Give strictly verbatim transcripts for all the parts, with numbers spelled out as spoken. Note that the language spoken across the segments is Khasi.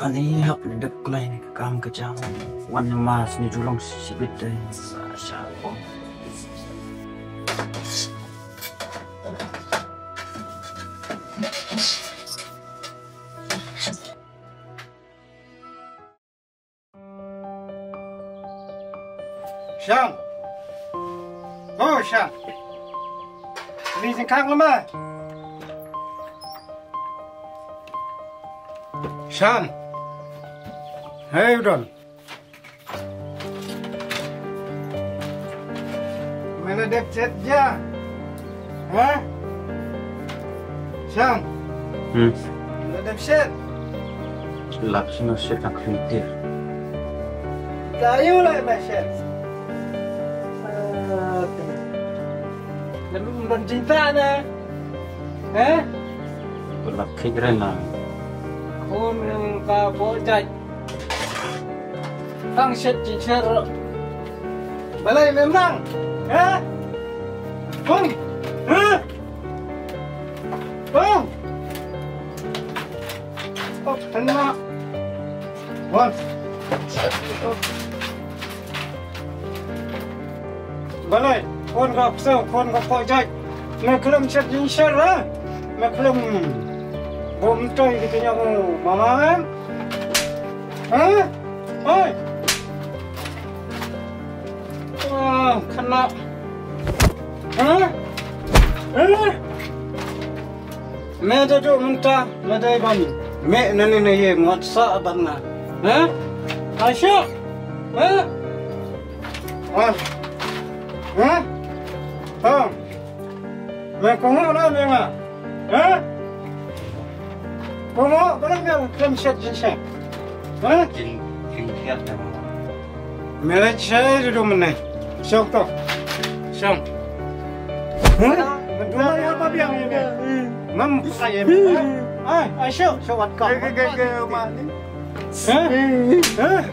Ani hap ni dep klai ni ka kam ka jam. Wan mas ni julong sibit dai sa sha ko. Shan. Oh, Shan. Ni jingkhang lama. Shan. Hey, Udon. Mana dep chat ja? Ha? Shan. Hmm. Mana dep chat? Lap sino chat nak klintir. Tayo lah na chat. Lalu mendon cinta na. Ha? Pelak kigren na. Kun ka bojai. Tang shet jin sher. Balei memang? Ha? Bum. Ha? Bum. Oh, kena. Bum. Balei, khun ka ksew, khun ka kpoh jait. Me khlem shet jingshar, ha? Me khlem bum toi ki tinyong mama em? Ha? Oi. Ah, kena. Ha? Ha? Me da duh mynta, me dei ban mih na ne na ïing, wat sah bad nga. Ha? Aisha? Ha? Ha? Ha? Ha? Me kohnguh na me nga. Ha? Kohnguh, balei me khlem shet jingshai? Ha? Jing, jingkhiat na me. Me la shai ruh mynne. Shong to. Shong. Hah? Mynta ïa ba biang ïa me. Ngam pyrshah ïa me. Ai, ai, shong, shong wat ka. Ke, ke, ke, ke, ma ni. Hah? Hah?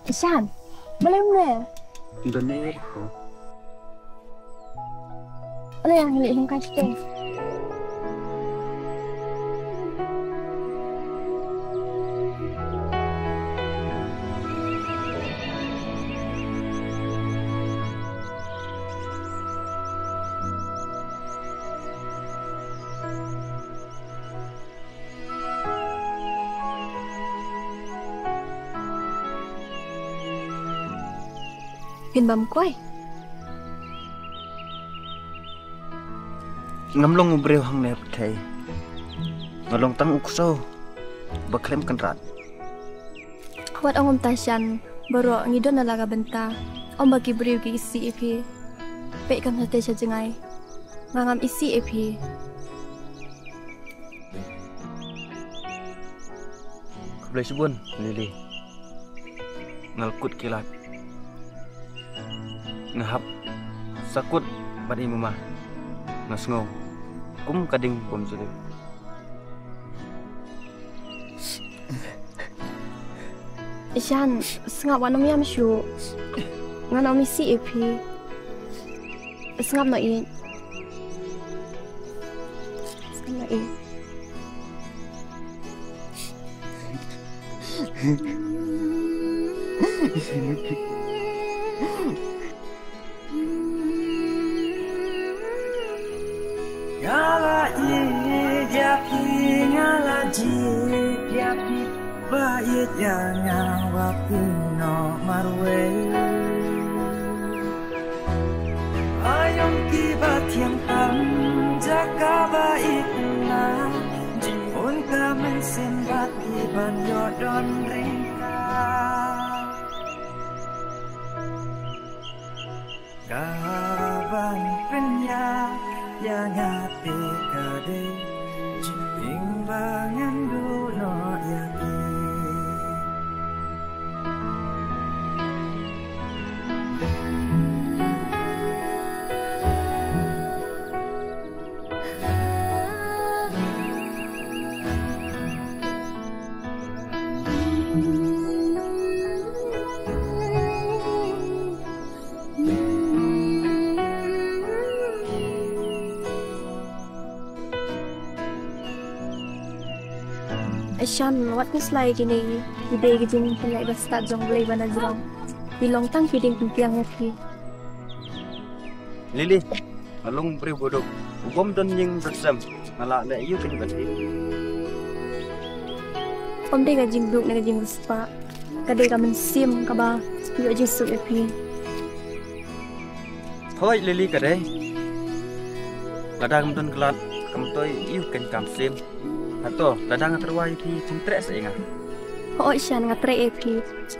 Ishan, balei ym leh? Ym don ei ei ko. Balei ym leh hangtai shatei? Phin bam koi? Ngam long u briew hangne pyrthei. Nga long tang u ksew ba khlem kynrad. Wat ong ym ta shan, baroh ngi don na la ka bynta. Ym ba ki briew ki isih ïa phi. Peit kam shatei sha jngai. Nga ngam isih ïa phi. Khublei shibun Lily. Nga la kut ki lad. Nga hap sa kut bad i mama. Nga sngew kum ka ding bym jylliew. Ishan, sngap wat nym ïam shuh. Ngan ym isih ïa phi. Sngap noh ïeit. Sngap noh ïeit. Nga la ïeit ïa phi, nga la jied ïa phi, ba ïeit ïa nga wat phi noh marwei. Aïom kiba thiang tam, jaka ba itynnat, jingkhun ka mynsiem bad kiban ïoh don ryngkat. Kaban pynïap ïa nga te ka dei jingpynim ba ngan duh noh ïa ki. Ishan, wat khuslai kine, ki dei ki jingpynlait ba stad jong U Blei ba na jrong. Ki long tang ki jingpyntiang ïa phi. Lily, nga long briew ba duk, u bym don ïing bad sem, nga lah leh aïu kein ban thied? Ym dei ka jingduk ne ka jingriewspah, ka dei ka mynsiem kaba ïoh jingsuk ïa phi. Hooid Lily, ka dei. Lada ngam don khlad, kam tei aïu kein ka mynsiem. Hato lada nga tyrwa ïa phi, phin treh sa ïa nga? Hooid Ishan, nga treh ïa phi.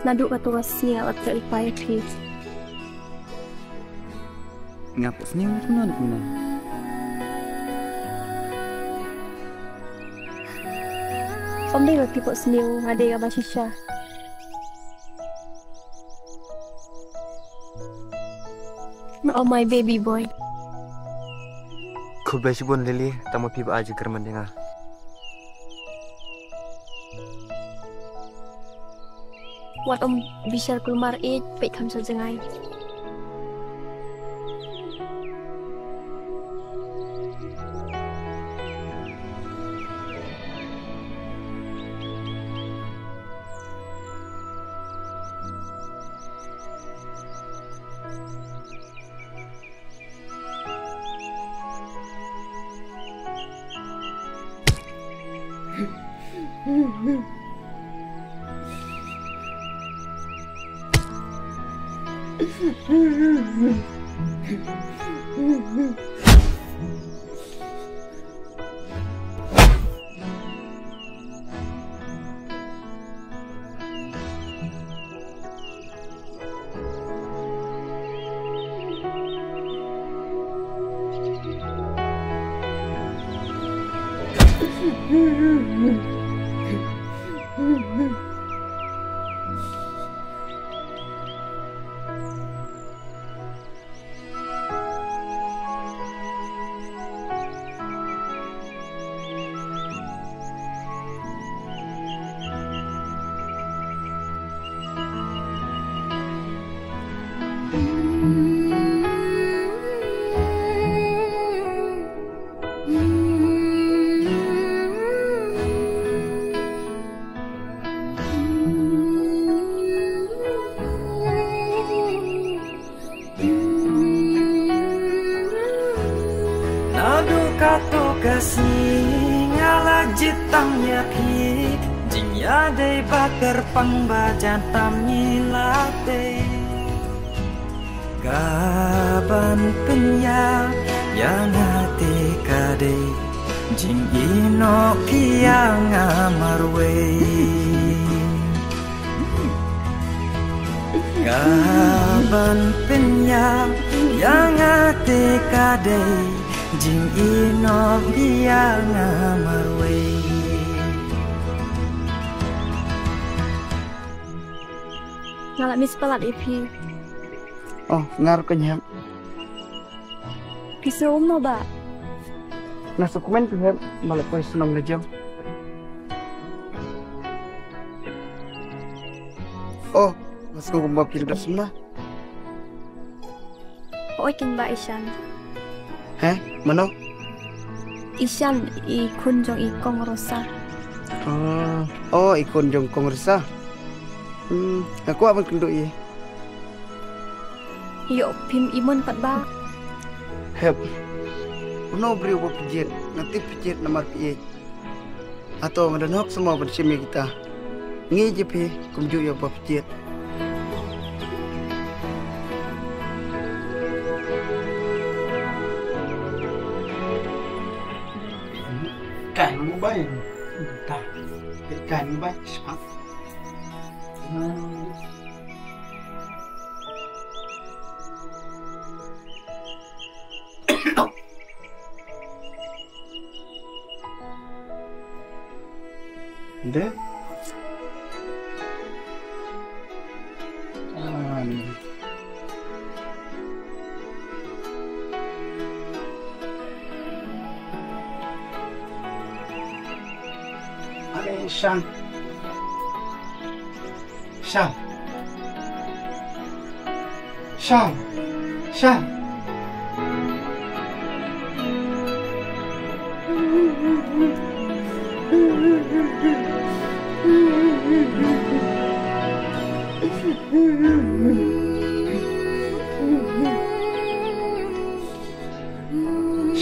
Naduh kato ka sngi nga la treh lypa ïa phi. Nga pok sniew kumno ne kumno? Ym dei ba phi pok sniew, nga dei kaba shisha. Oh my baby boy. Khublei shibun Lily, tang ba phi ba ai jingkyrmen ïa nga. Wat ym bishar kulmar ïeit, peit kham sha jngai. Naduh kato ka sngi nga la jied tam ïa phi, jingïadei ba kyrpang ba jan tam ngi la tei. Kaban pynïap ïa nga te ka dei jingïehnoh phi ïa nga marwei. Kaban pynïap ïa nga te ka dei jingïehnoh phi ïa nga marwei. Nga la miss palat ïa phi. Oh, nga ruh kynhap. Phi sngew kumno bah? Nga sngewkmen phi hep, ba la poi shnong la jong. Oh, nga sngew kumba phi la dep sumar. Hooid keiñ bah Ishan. He, mano? Ishan i khun jong i Kong Rosa. Oh, oh, i khun jong Kong Rosa. Hmm, nga kwah ban kynduh ïa. Ïoh phim imun pat ba. Hep. Uno briew ba phi jied, nga tip phi jied namar phi ïeit. Hato nga don hok sa mo ban shim ïa kita? Ngi ïeit ïa phi kumjuh ïa ba phi jied. Kan mobile. Ta. Kan mobile. Nde? Ah, ni. Ai, Shan. Shan. Shan. Shan.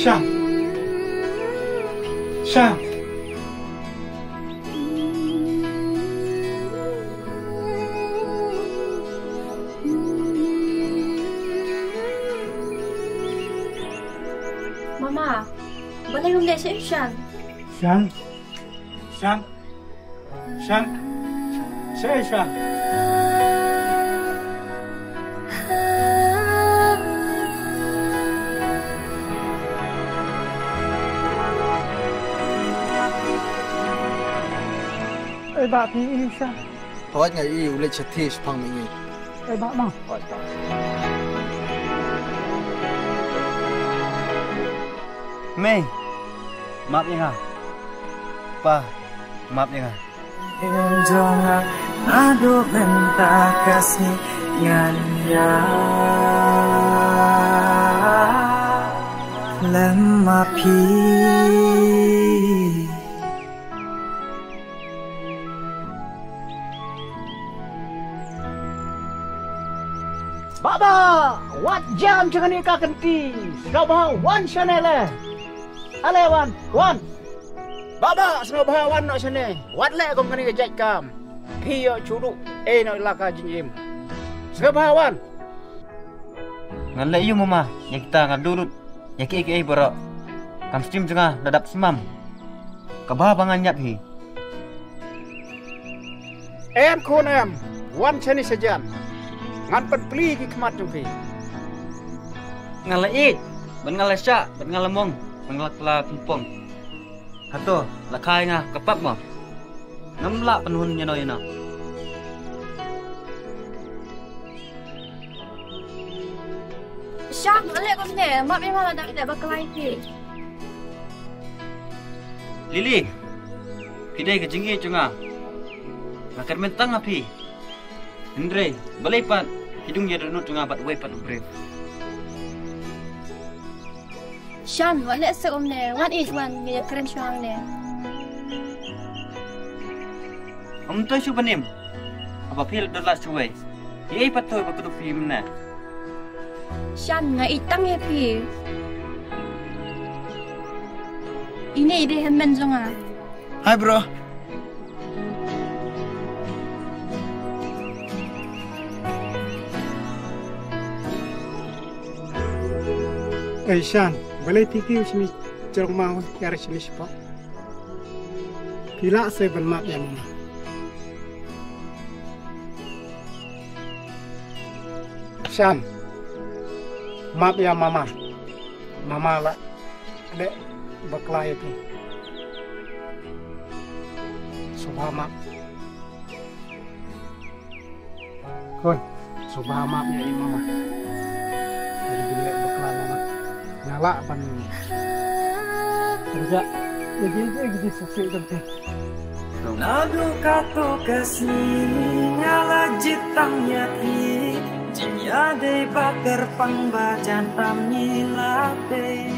Shan. Shan. Mama, balei ym leh shuh ïa u Shan? Shan. Shan. Shan. Shan, Shan. Ei, bah, phi i Shan. Hooid, nga i, u leit shathie shaphang ma ngi. Ei, bah, mo. Hooid, bah. Mei, map ïa nga. Pa, map ïa nga. Ïa jong nga naduh mynta ka sngi ngan ïa lem ma phi. Baba, wat jam jong kane ka kynti. Sngewbha wan shane le. Ale wan, wan. Baba, sngewbha wan noh shane. Wat leh kum kane ka jait kam. Phi ïoh shu duh ei noh ïa la ka jingim. Sngewbha wan. Ngan leh ïa u mama, ïa kita nga duh lut. Ïa kiei kiei baroh. Kam shim jong nga la dap sumam. Kaba ba ngan ïap hi. Em khun em, wan shane sajan. Ngan pynplie ki khmat jong phi. Nga la ïeit, bad nga la shah, bad nga la mong, bad nga la kylla pingpong. Hato la kha ïa nga ka pap mo? Ngam lah pynhun ïano ïano. Shan, ale kumne, map ïa nga lada phi dei bakla ïa phi. Lily, phi dei ka jingïeit jong nga. Nga kyrmen tang ha phi. Hynrei balei pat phi dung ïa dohnud jong nga bad uwei pat u briew? Shan, wat leh seh kumne, wat ïeit, wan ngi ïakren shuwa hangne. Ym to shu ban im. Haba phi la don lad shuwei, ïa ei pat to ba kdup phi mynne? Shan, nga ïeit tang ïa phi. Ine i dei hynmen jong nga. Hi bro. Ei Shan, balei phi kiew shane jrong maw, ïa re shane shapoh? Phi lah seh ban map ïa mama. Shan, map ïa mama. Mama la leh bakla ïa phi. Sngewbha map. Khun, sngewbha map ïa i mama. Ïa i leh bakla mama. Nga lah ban pynjah ïa ki, ïa ki jingsngewsih jong phi. Naduh kato ka sngi nga la jied tang ïa phi. Jingïadei ba kyrpang ba jan tam ngi la pei.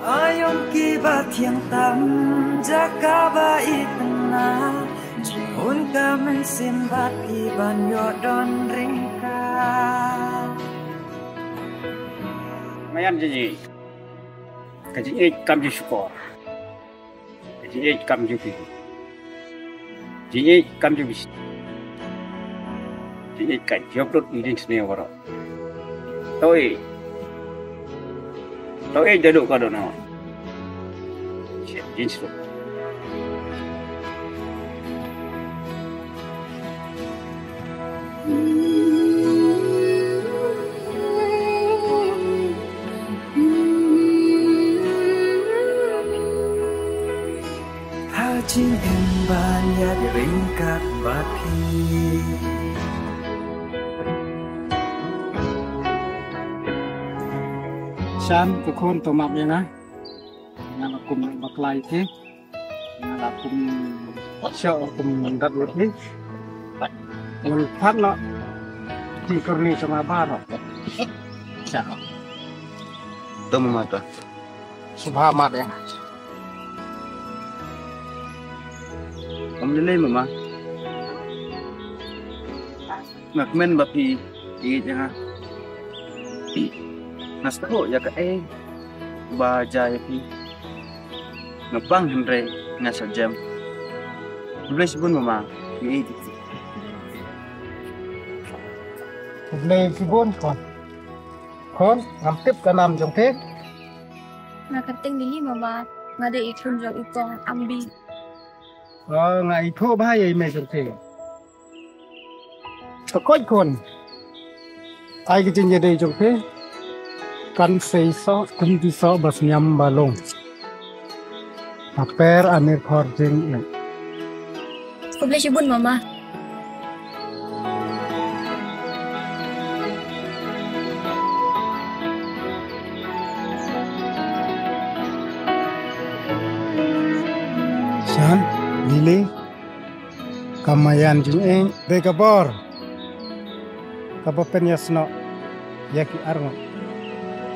Aïom kiba thiang tam jaka ba itynnat. Bun ka mynsiem bad ki ban ïoh don ryngkat. Maïan jingïeit. Ka jingïeit kam ju shukor. Ka jingïeit kam ju phi. Jingïeit kam ju bisi. Jingïeit ka jop lut ïa jingsniew baroh. To ïeit. To ïeit da duh ka dohnud. Shet jingsniew. Ha jingim ban ïaid ryngkat bad phi. Shan, ko khun, to map ïa nga. Nga la kum bakla ïa phi. Nga la kum shoh kum dat lut hi. Ngan phah noh jingkyrni jong nga baroh. Sha. To mama to. Sngewbha mat ïa. Ym lei lei mama. Nga kmen ba phi ïeit ïa nga. Nga sngewthuh ïa kaei ba jia ïa phi. Nga bang hynrei nga sa jem. Khublei shibun mama, phi ïeit. Khublei shibun khun. Khun, ngam tip ka nam jong phi. Nga kyrteng Lily mama, nga dei i khun jong i kong Ambi. Oh, nga ithuh bha ïa i mei jong phi. Te koit khun. Ai ka jingïadei jong phi. Kan sei soh, kan ti soh ba sniam ba lung. Haper ani khor jingïeit. Khublei shibun mama. Shan, Lily. Ka maïan jingïeit dei ka bor kaba pynïasnoh ïa ki arngut.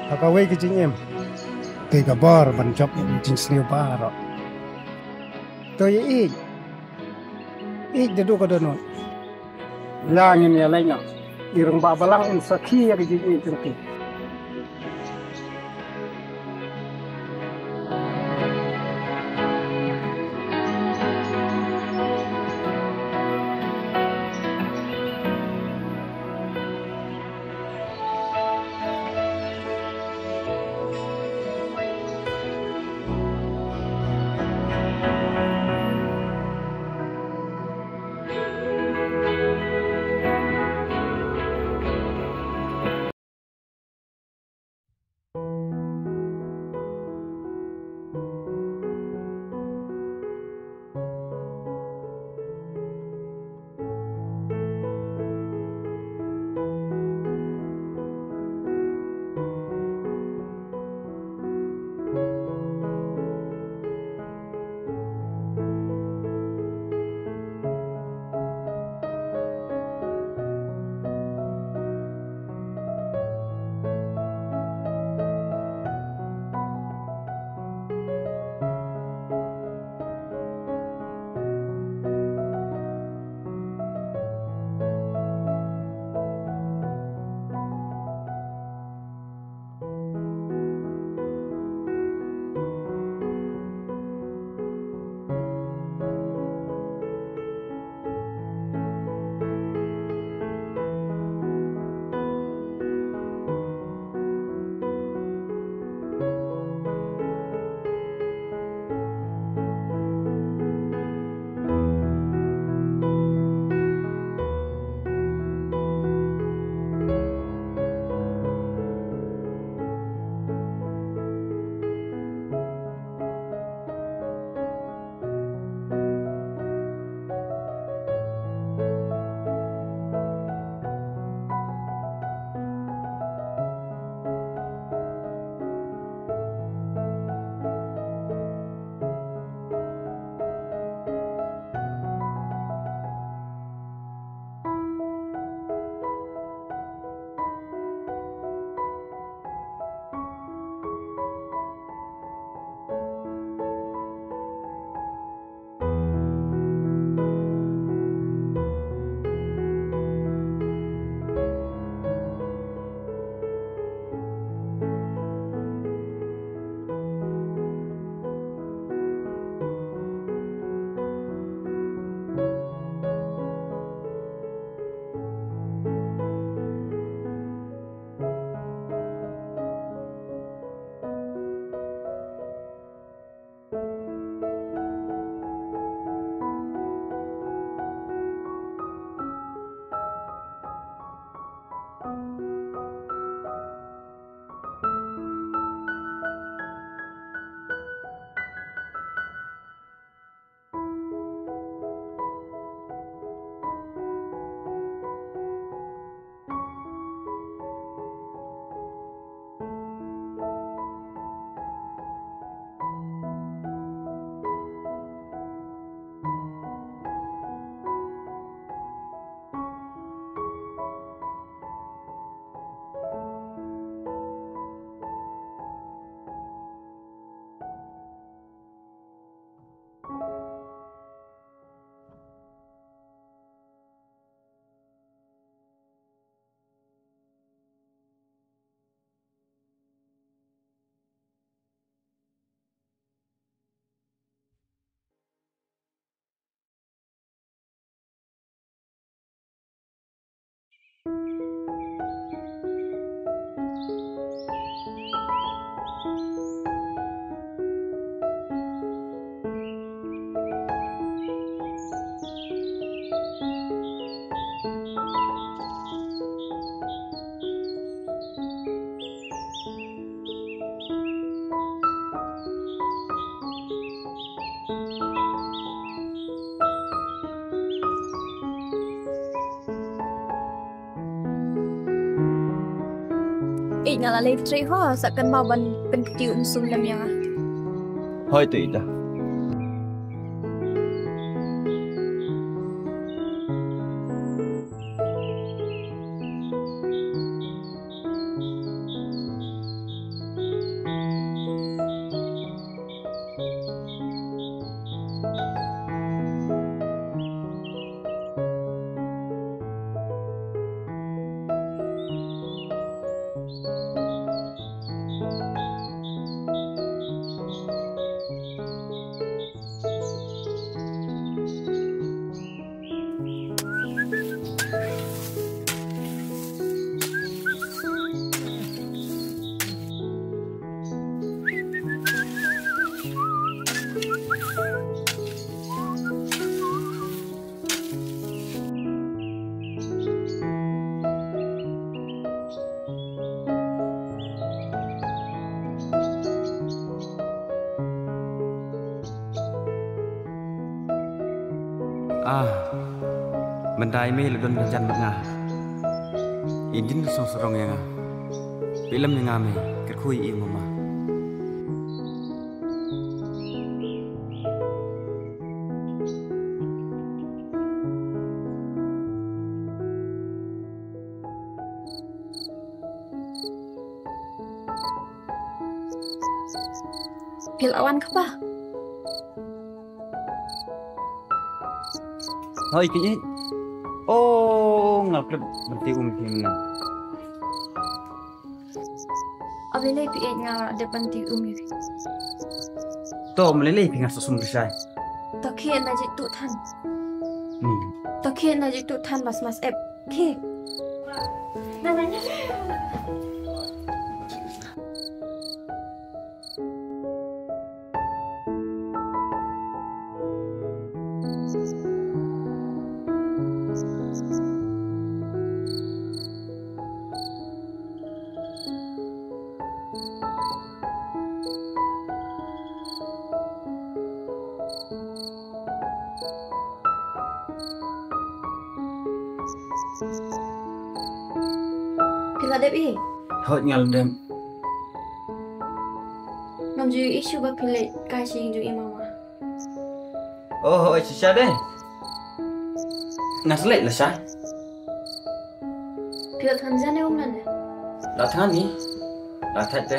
Ha kawei ka jingim dei ka bor ban jop ïa ki jingsniew baroh. To ïeit, ïeit da duh ka dohnud. Ïa ngin ïa leit noh. I rangbah balang un sakhi ïa ka jingïeit jong phi. Eh, nga la leit trei ho, sa kan mau ban pynkti um sum lem ïa nga. Hoi te ita. Ah, mynta i mei la don hajan bad nga. I dien song sarong ïa nga. Phi lem ïa nga mei, kyrkhu ïa i mama. Phi la wan kpa? Hoi, kine. Oh, nga klet ban ti um phi mynne. Abi lei phi ïeit nga dep ban ti um ïa phi. To, ma lei lei phi nga sum rishai. To khie na jik tu than. Hmm. To khie na jik tu than mas mas ep. Khie. Na na na. Phi la dep i? Hooid nga la dep. Ngam ju ïohi shuh ba phi leit kai sha ïing jong i mama. Oh, hooid shisha de. Nga sa leit lashai. Phi la thngan jan ne um lane? La thngan hi. La thait te.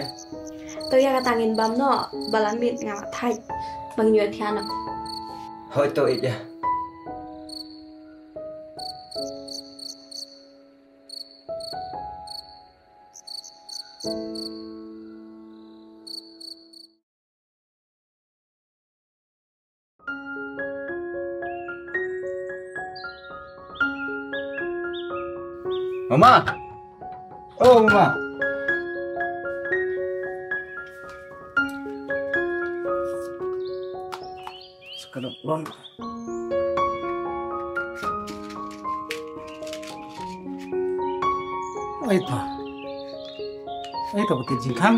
To ïa kata ngin bam noh ba la miet nga la thait. Ba ngin ïoh thiah noh. Hooid to ïeit ïa. Mama. Oh, Mama. Sekedar lon. Ai ta. Ai ta, ba kit jingkhang.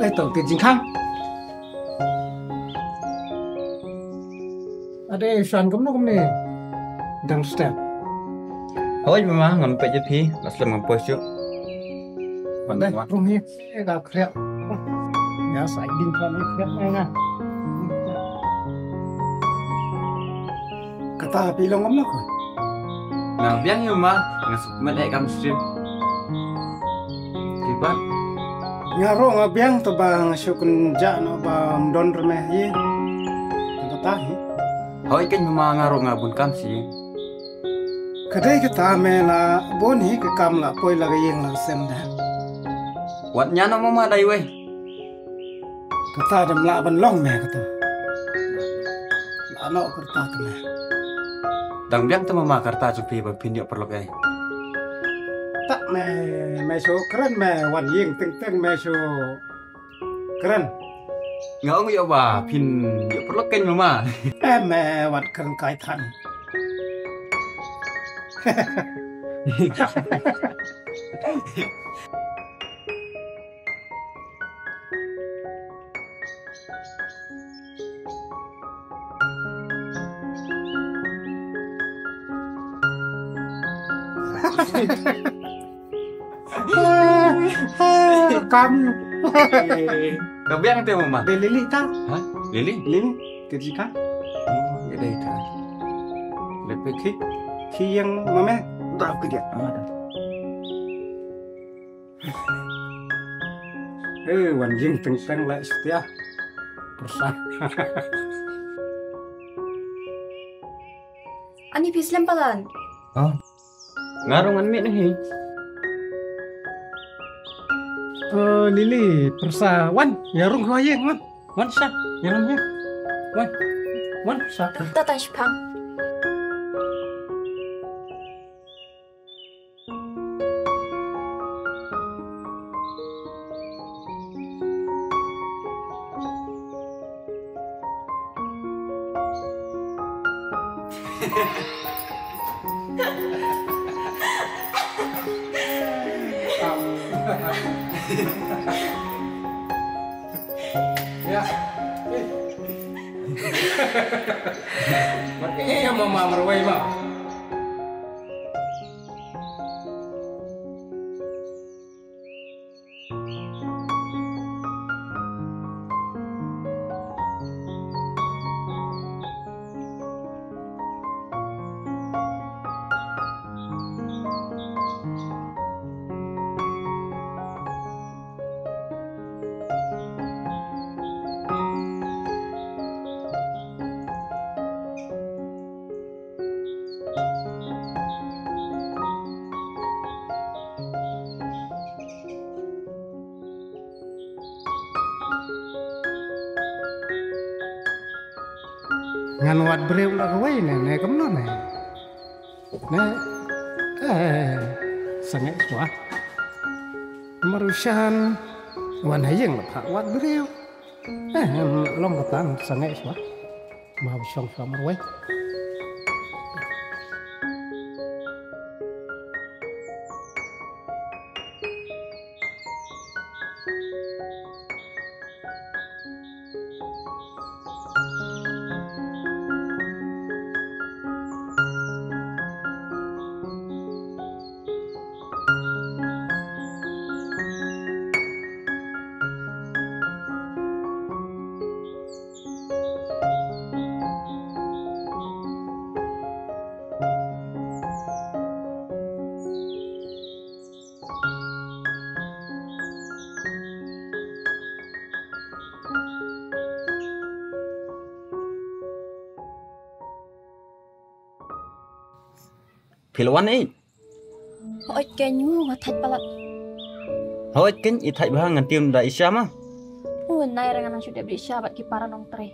Ai ta, ba kit jingkhang. Ade, shan kumno kumne? Dang step. Hoi, Mama, ngam peit ïa phi, la slem ngam poi shuh. Wan, wan. Rung hi, eh, ka khriat. Ya, sa ding ka ni khriat ngai nga. Kata phi long kumno ko? Nga biang ïa Mama, nga suk met eh kam stream. Kiba? Nga ruh nga biang to ba nga shu kynjah noh ba ym don rmeh hi. Kata hi. Hoi keiñ Mama, nga ruh nga bun kam shi. Ka dei kata me la bun hi ka kam la poi la ka ïing la ka sem da. Wat ñiah noh Mama dei wei. Kata dam lah ban long me kata. La noh ka rta te me. Dang biang te mama ka rta jong phi ba phin ïoh paralok ei. Tak me, me shu kren me, wan ïing teng teng me shu kren. Nga ong ïoh ba phin ïoh paralok keiñ mama. Em me, wat kren kai than. Kam. Ka biang te mama. Dei Lily ta. Ha? Lily? Lily. Te Jessica. Oh, ïa dei ta. Lepet. Khi, khi ïeng ma me. Dah ke dia. Ah, dah. Eh, wan jingteng-teng la setia. Pyrsa. Ani phi slem palat. Oh. Nga ruh ngan mih na hi. Eh, Lily, pyrsa. Wan, nga rung roi ïeng, wan. Wan sha, nga rung ïeng. Wan. Wan sha. Tang shipang. Ya. Mat eh ya mama marwai ma. Ngan wad briew la kawei ne, ne kumno ne. Ne, eh, sangeh shuwa. Marushan, wan ha ïing la phah wad briew. Eh, long kata sangeh shuwa. Ma ba shong shuwa marwei. Phi la wan ïeit? Hooid keiñ, nga thait palat. Hooid keiñ, i thait bha, ngan tim da i sha ma. U nai ra ngan shu dep da i sha bad ki para nongtrei.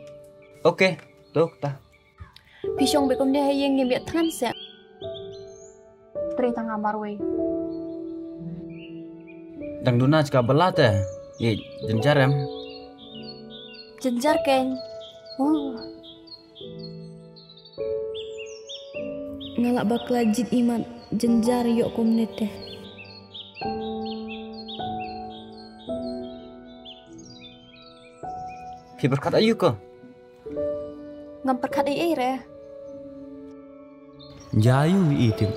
Ok, to kata. Phi shong beit kumne ha ïing, ngim ïa thngan seh. Trei tang ha marwei. Dang duna jaka bala te. Ïeit, jynjar em? Jynjar keiñ. Uh. Nga lah bakla jied imat, jynjar ïoh kumne te. Phi pyrkhat aïu ko? Ngam pyrkhat ei ei re. Jia aïu i tip.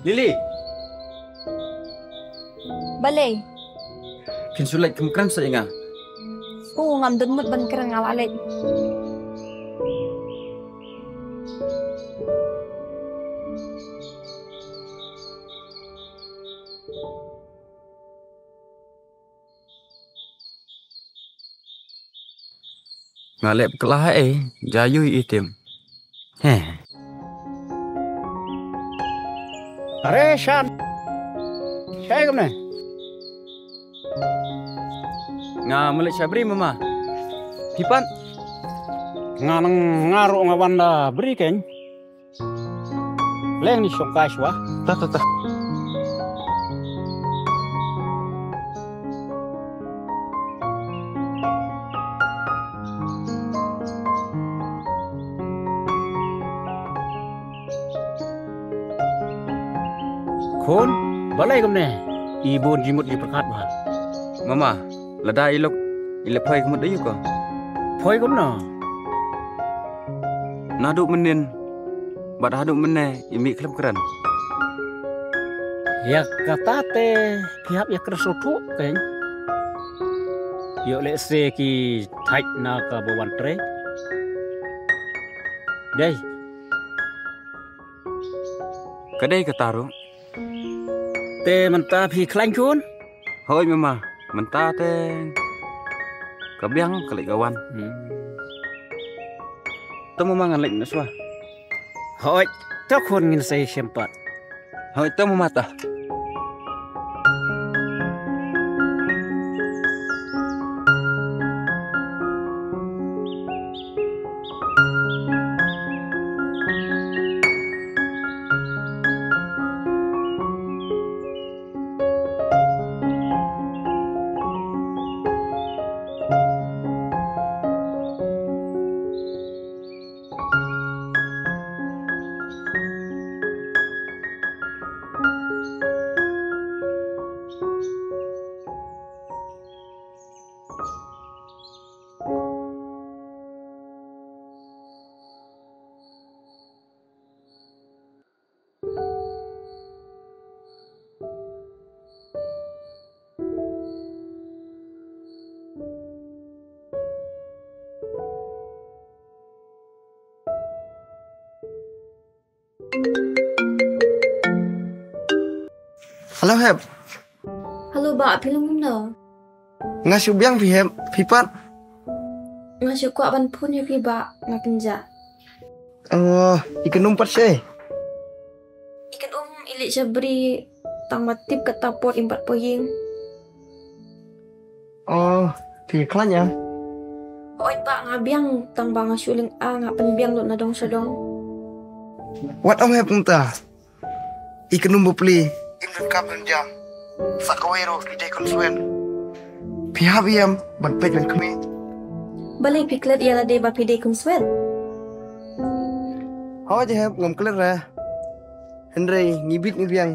Lily. Balei? Phin shu leit kum kren sa ïa nga. U ngam don mut ban kren, nga la leit. Nga lep klah eh, ja yu i tim. He. Are shan. Shai kumne. Nga malik shabri mama. Pipan. Nga nang ngaru nga banda bri ken. Leng ni shong kai shwa. Ta ta ta. Khun, balei kumne? I bun jimut i perkat ba. Mama, lada i lok i le phoi kumut ayu ko. Phoi kumno? Naduh mynnin bad haduh mynne i mih khlem kren. Ïa kata te phi hap ïa kren sngewthuh kein. Ïoh lehse ki thait na ka ba wan trei. Dei. Ka dei kata ruh. Te mynta phi khlaiñ khun? Hooid mama, mynta te ka biang ka leit ka wan. Hmm. To mama ngan leit na shuwa. Hooid, to khun ngin sa ïashem pat. Hooid, to mama ta. Hello Hep. Hello bah, phi long kumno? Nga shu biang phi Hep, phi pat? Nga shu kwah ban phone ïa phi bah, nga kynjah. Oh, i kynum pat seh? I kynum i leit sha bri, tang ma tip kata por im pat poi ïing. Oh, phi khlaiñ ïa? Hooid bah, nga biang tang ba nga shu lynga, nga pynbiang lut na dong sha dong. Wat ong Hep kumta. I kynum bapli im donkam donjam. Sa kawei ruh i dei khun swen. Phi hap ïa em ban peit ban khmih. Balei phi klet ïa lade ba phi dei khun swen? Hooid Hep, ngam klet re. Hynrei ngi bit ngi biang.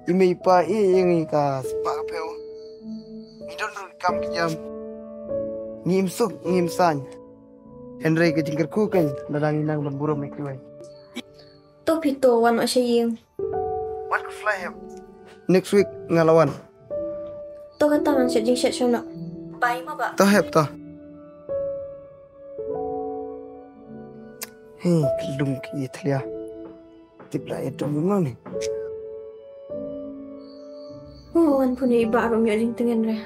I mei i pa i ïa ngi ka spah ka phew. Ngi don ruh ki kam ki jam. Ngi im suk ngi im saiñ. Hynrei ka jingkyrkhu kein lada ngi nang ban burom ïa kiwei. To phi to wan noh sha ïing. Wat khuslai Hep. Next week nga la wan. To kata ngan shet jingshet sha noh. Bye ma bah. To Hep to. Hei, ka lung ki ïa thlia. Tip la ïa dong mo ni. Oh, wan phone ïa i bah ruh ym ïoh jingtngen re.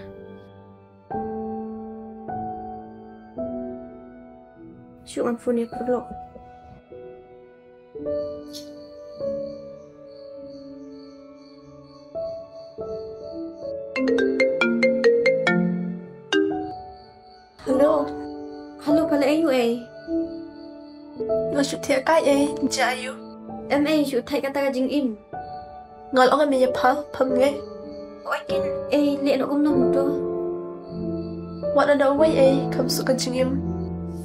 Shu wan phone ïa paralok. Hello. Hello, pha leh aïu ei? Nga shu thiah kai ei, jia aïu? Em ei, shu thait kata ka jingim. Nga la ong ïa me ïa pha, pham ngai. Oi kin ei, leh noh kumno to. Wat nang da uwei ei, kham suk ka jingim.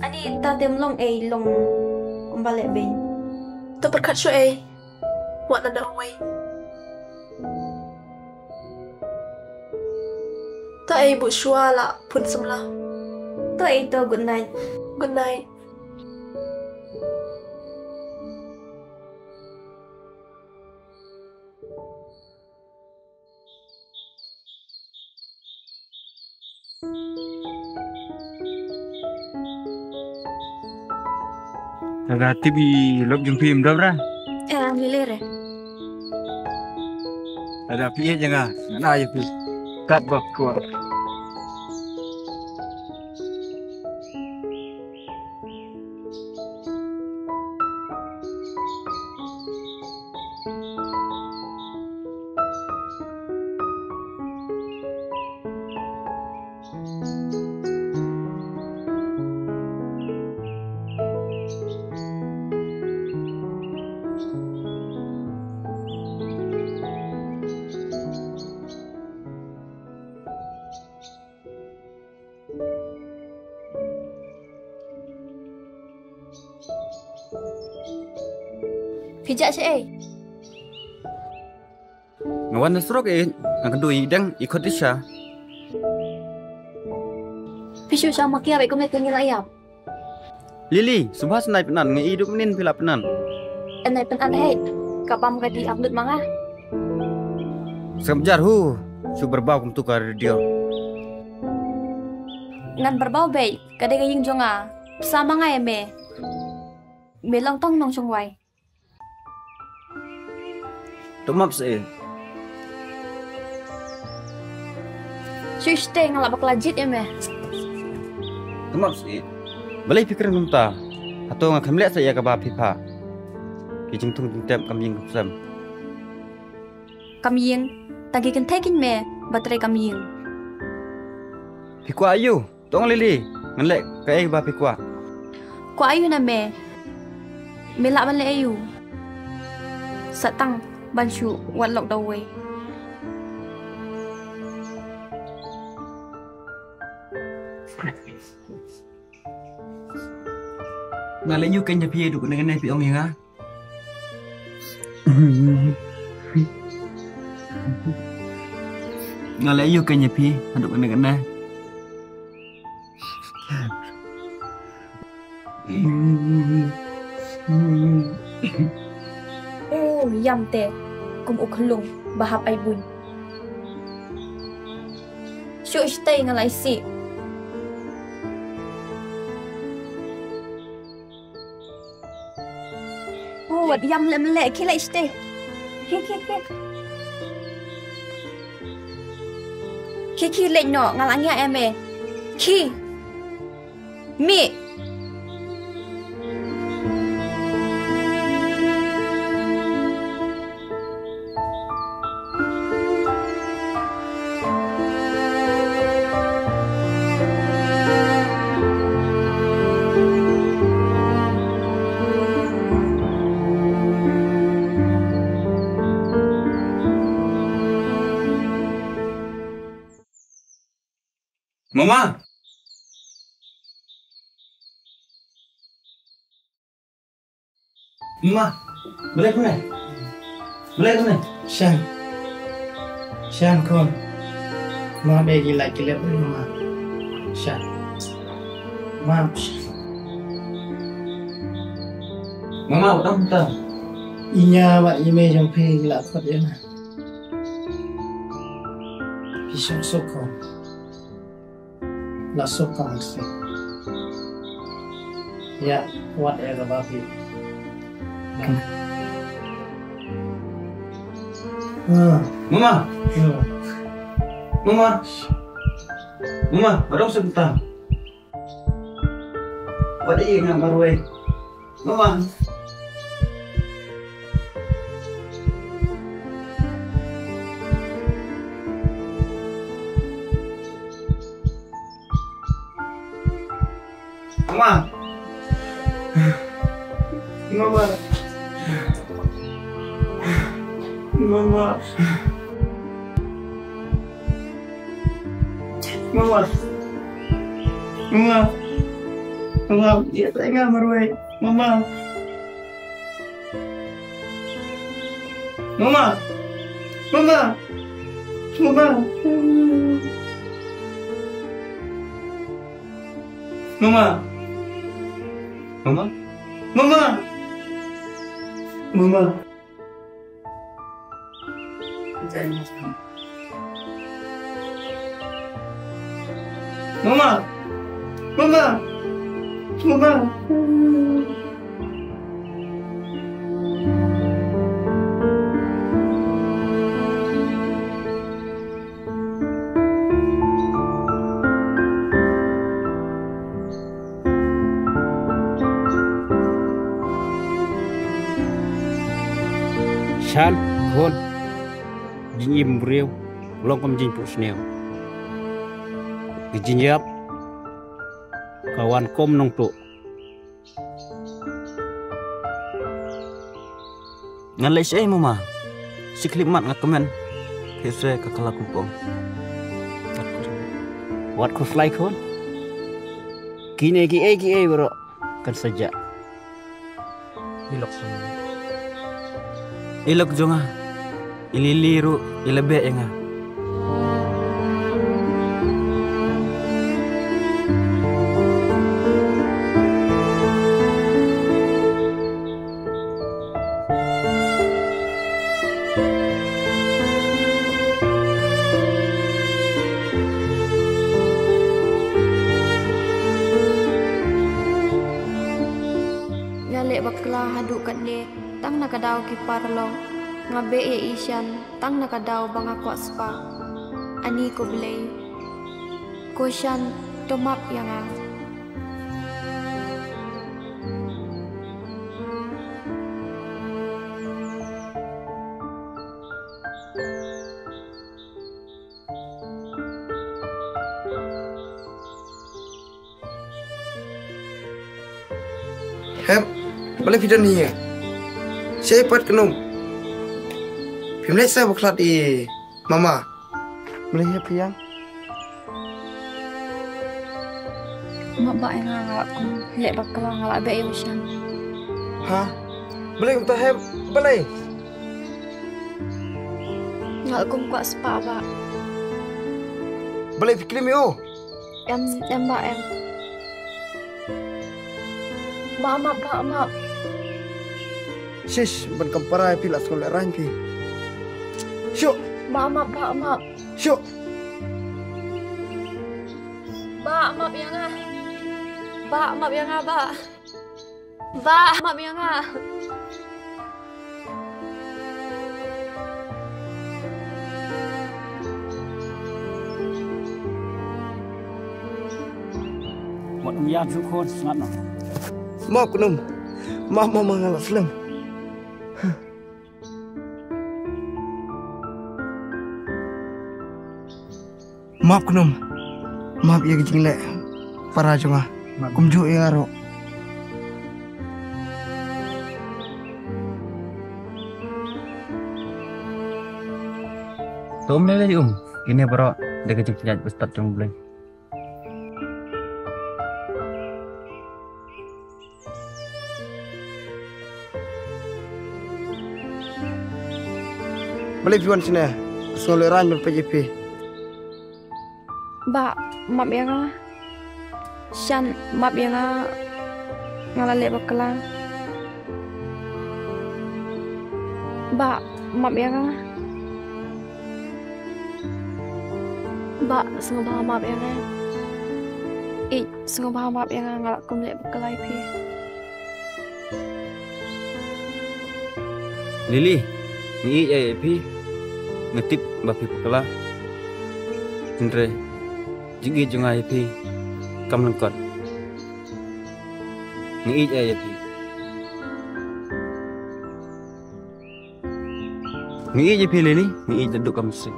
Ani ta te ym long ei, long kumba leh bei. To pyrkhat shuh ei. Wat nang da uwei. To ei, buh shuwa la phone samla. To ei, to good night. Good night. Nga tip i lok jong phi im dap ra. Eh, Ngi lere. Ada phi ïa nga, nga na ïa phi. Kat bak ko. Phi jah shaei? Nga wan na surok eh, nga kynduh ïa i Deng, i khot Disha. Phi shu sha makia bad kumne kynduh ïa. Lily, sngewbha sa nai pynban, nga i duk mynnin phi la pynban. Nai pynban hei, ka bam ka dih ap lut ma nga. Skam jar hu, shu barbaw kumtu ka radio. Ngan barbaw beit, ka dei ka ïing jong nga. Psa ma nga ïa me. Me long tang nongshong wai. To map seh. Shuh shteh, nga la bakla jied ïa me. To map seh. Balei phi kren kumta? Hato nga khlem leh sa ïa kaba phi phah? Ki jingthung jingtep kam ïing kam sem. Kam ïing, tang ki kynthei kin me ba trei kam ïing. Phi kwah aïu? To ong Lily, ngan leh kaei ba phi kwah. Kwah aïu na me? Me lah ban leh aïu? Sa tang ban shu wad lok da uwei. Nga leh aïu kein ïa phi haduh kane kane phi ong ïa nga? Nga leh aïu kein ïa phi haduh kane kane? Oh, ïam te kum u khlung ba hap ai buiñ. Shuh shtei, nga la isih. Oh, wat ïam leh mleh, khie leit shatei. Khie, khie, khie. Khie, khie leit noh, nga la ngiah ïa me. Khie. Mih. Mama! Ma, balei kumne? Balei kumne? Shan. Shan khun. Ma, be ki la ki lep ma. Shan. Ma. Mama, wat ong ta. I ñia bad i mei jong phi ki la khot ïa nga. Phi suk suk khun. La suk ka masi. Ïa, wat ïa kaba phi. Ah. Mama. Ah. Mama. Mama, wat ong suk ta. Wat ïa nga marwei. Mama. Mama. Mama. Mama. Mama. Mama. Mama, ïa trai nga marwei. Mama. Mama. Mama. Mama. Mama. Mama. Mama. Mama. Mama. Mama. Mama. Than, khun, jingim briew long kum jingpynsniew. Ki jingïap ka wan kum nongtuh. Ngan leh shaei mama? Shi khyllipmat nga kmen. Phi sngewsih ka kala kumpong. Wat khuslai khun. Kine kiei kiei baroh kan sa jah. I lok sung. I lok jong nga. I Lily ruh i la beh ïa nga. Nga leh bakla haduh katne tang na ka daw ki paralok. Nga beh ïa i Shan tang na ka daw ba nga kwah spah. Ani ko Blei, ko Shan, to map ïa nga. Hep, balei phi don hi? Shaei pat kynum? Phim leh sa bakla ïa mama. Balei hep phi ïang? Map bah ïa nga, nga la kum leh bakla, nga la beh ïa u Shan. Ha? Balei kumta hep? Balei? Nga la kum kwah spah bah. Balei phi klim ïa u? Em, em bah em. Bah map, bah map. Shish, ban kam para ïa phi, la sngewlehrain phi. Shuh. Bah map, bah map. Shuh. Bah map ïa nga. Bah map ïa nga bah. Bah map ïa nga. Wat ym ïam shuh khun, sngap noh. Map kynum. Map, map, map, nga la slem. Map kynum. Map ïa ka jingleh para jong nga. Map. Kumjuh ïa nga ruh. To um lei lei um. Kine baroh da ka jingpynïaid bad stad jong U Blei. Balei phi wan shane? Sngewlehrain ban peit ïa phi. Bah, map ïa nga. Shan, map ïa nga. Nga la leh bakla. Bah, map ïa nga. Bah, sngewbha map ïa nga. Ïeit, sngewbha map ïa nga, nga la kum leh bakla ïa phi. Lily, nga ïeit ïa phi. Nga tip ba phi bakla. Hynrei jingïeit jong nga ïa phi kam lyngkot. Nga ïeit ïa phi. Nga ïeit ïa phi Lily, nga ïeit naduh ka mynsiem.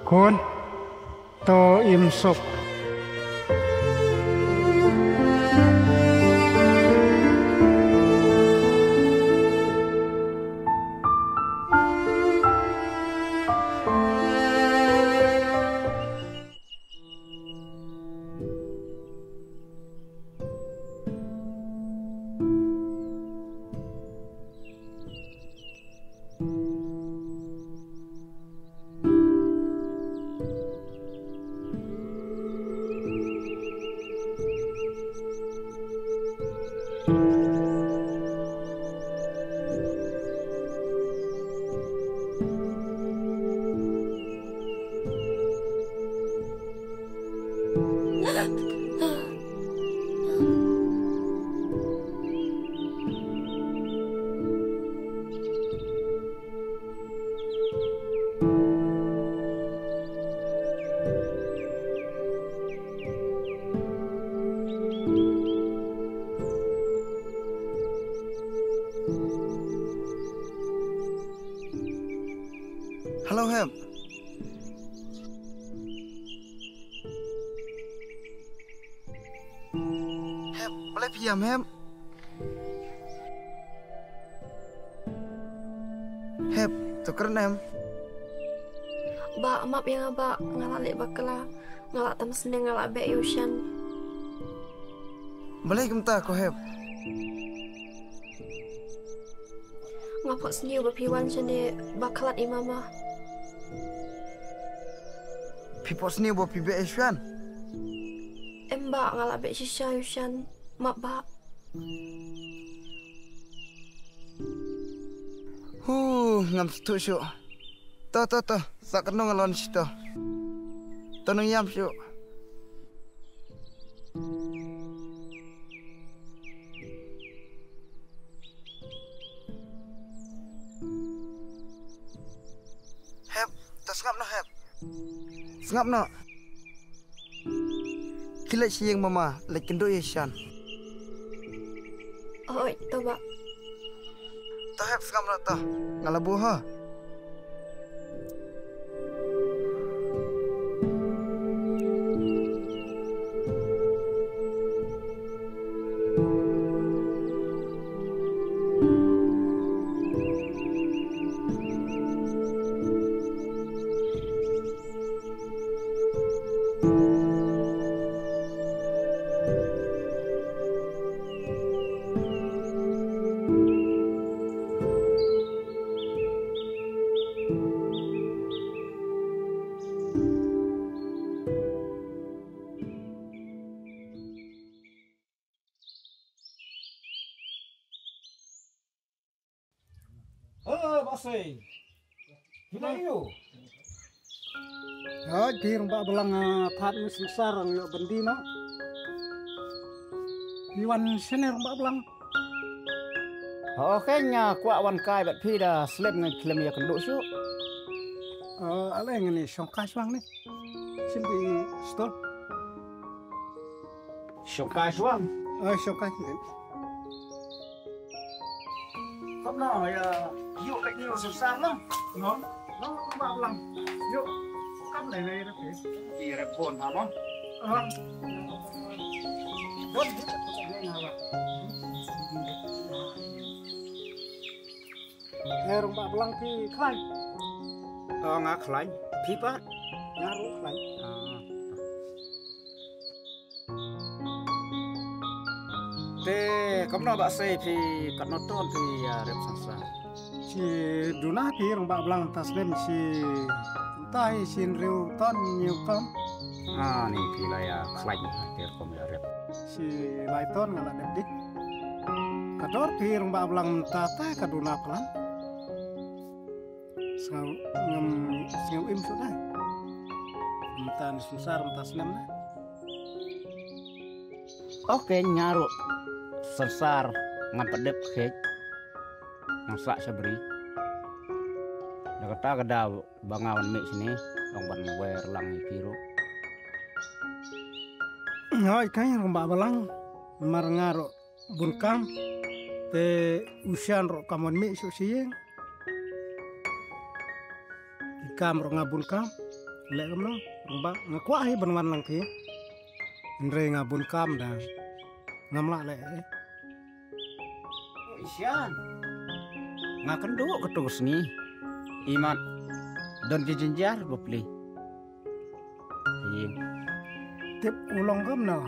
Khun, to im suk. Hello, Hep. Hep, balei phi ïam, Hep? Hep, to kren em. Bah, map ïa nga bah, nga la leh bakla. Nga la tam snem, nga la beh ïa u Shan. Balei kumta ko Hep? Nga phohsniew ba phi wan shane ba khlad i mama. Phi phohsniew ba phi beh ïa u Shan? Em bah, nga la beh shisha ïa u Shan. Map bah. Hu, ngam sngewthuh shuh. To, to, to, sa katno nga lon shi to. To nang ïam shuh. Hep, to sngap noh Hep. Sngap noh. Khie leit sha ïing mama, leit kynduh ïa u Shan. Oi, to bah. To Hep sngap noh to. Nga la buh ha. Oh, Basei. Phi la ïoh. Hooid, phi rangbah balang, ah, thad u synsar ang ïoh byndi noh. Phi wan shane rangbah balang. Hooid, nga kwah wan kai bad phi da slem ngan khlem ïa kynduh shuh. Oh, ale ngan ïa shong kai shwang ne. Shim phi stol. Shong kai shwang. Oh, shong kai. Kom no ya, yu lek ni usul sar no. No. No, ba lang. Yu. Kam le le ke. Di re bon ha no. Ah. Bon. Eh, rangbah balang phi khlaiñ? Oh, nga khlaiñ. Phi pat? Nga ruh khlaiñ. Ah. Te kumno Basei phi katno ton phi ïa rep synsar? Shi duna phi rangbah balang mynta snem shi mynta hi shi hynriew ton hynñiew ton. Ah, ni phi la ïa khlaiñ te kum ïa rep. Shi lai ton nga la dep dik. Ka dor phi rangbah balang mynta te ka duna palat. Sngew ngam sngew im shuh dei. Mynta ni synsar mynta snem na. Ok, nga ruh synsar ngam pat dep khet. Ngam sah sha bri. Da kata ka daw ba nga wan mih shane, ong ban wer lang ïa phi ruh. Hooid, kai rangbah balang, mar nga ruh bun kam, te u Shan ruh kam wan mih shuh sha ïing. Ki kam ruh nga bun kam, leh kumno, rangbah, nga kwah hi ban wan lang phi. Hynrei nga bun kam da, ngam lah leh. Shan. Nga kynduh katto ka sngi. Imat don ki jynjar bapli. Ïing. Tip u long kumno.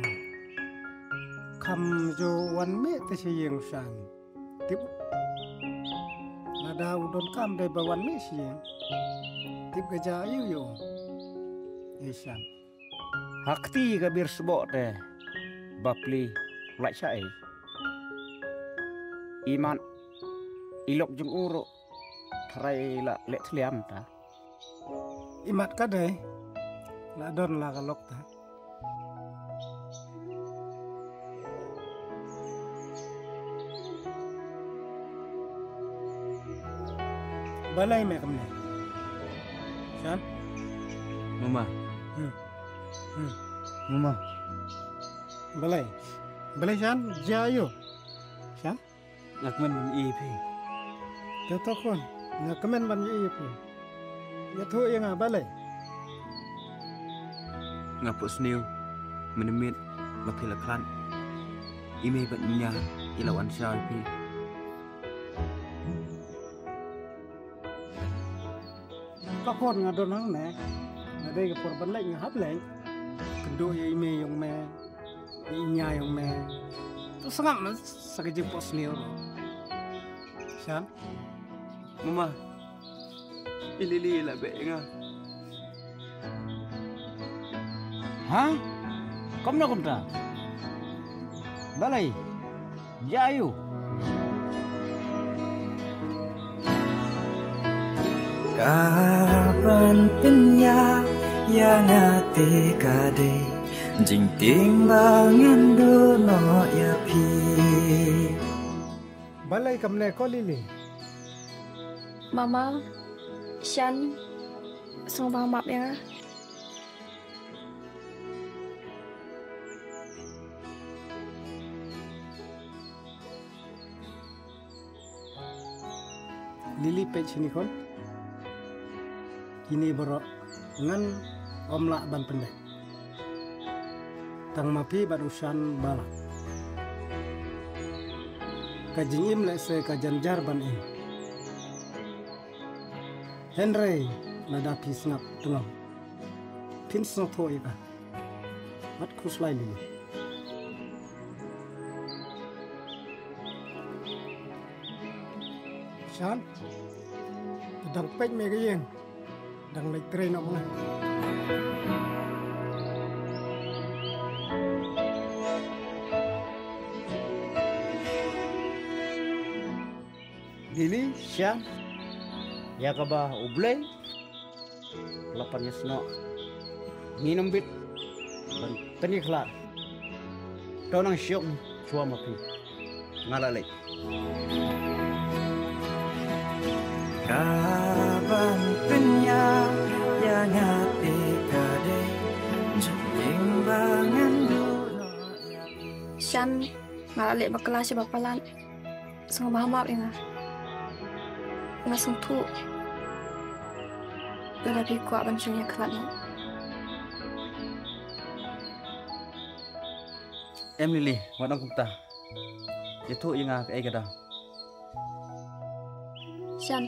Kham ju wan mih te sha ïing Shan. Tip. Lada u don kam dei ba wan mih sha ïing. Tip ka jia ïu ïu. Ei Shan. Ha kti ka bir sboh te bapli lait sha ei. Imat i lok jong u ruh tharai la leh tliam ta. Imat ka dei la don la ka lok ta. Balei me kumne? Shan? Mama. Hmm. Hmm. Mama. Balei? Balei Shan? Jia ïu? Shan? Nga kmen ban ïohi phi. Te to khun. Nga kmen ban ïohi phi. Ïathuh ïa nga balei? Nga phohsniew mynmiet ba phi la khlad. I mei bad i ñia i la wan sha phi. Ka por nga don hangne, nga dei ka por ban leit, nga hap leit. Kynduh ïa i mei jong me, i ñia jong me. To sngap ma sa ka jingphohsniew. Shan. Mama, i Lily i la beh ïa nga. Ha? Kumno kumta? Balei? Jia aiu? Ka ban pynïap ïa nga te ka dei jingtieng ba ngan duh noh ïa phi. Balei kumne ko Lily? Mama, Shan, sngewbha map ïa nga. Lily, peit shane khun. Kine baroh ngan ym lah ban pyndep. Tang ma phi bad u Shan ba lah. Ka jingim lehse ka jynjar ban im. Hynrei lada phi sngap tnga, phin sngewthuh ïa ka. Wat khuslai Lily. Shan, to dang peit me ka ïing. Dang leit trei noh ma nga. Lily, Shan, ïa kaba U Blei la pynïasnoh, ngin ym bit ban pynïakhlad. To nang suk shuwa ma phi. Nga la leit. Ka ban pynïap ïa nga te ka dei jingim ba ngan duh noh ïa phi. Shan, nga la leh bakla sha ba palat. Sngewbha map ïa nga. Nga sngewthuh lada phi kwah ban shong ïakhlad noh. Em Lily, wat ong kumta. Ïathuh ïa nga kaei ka daw. Shan,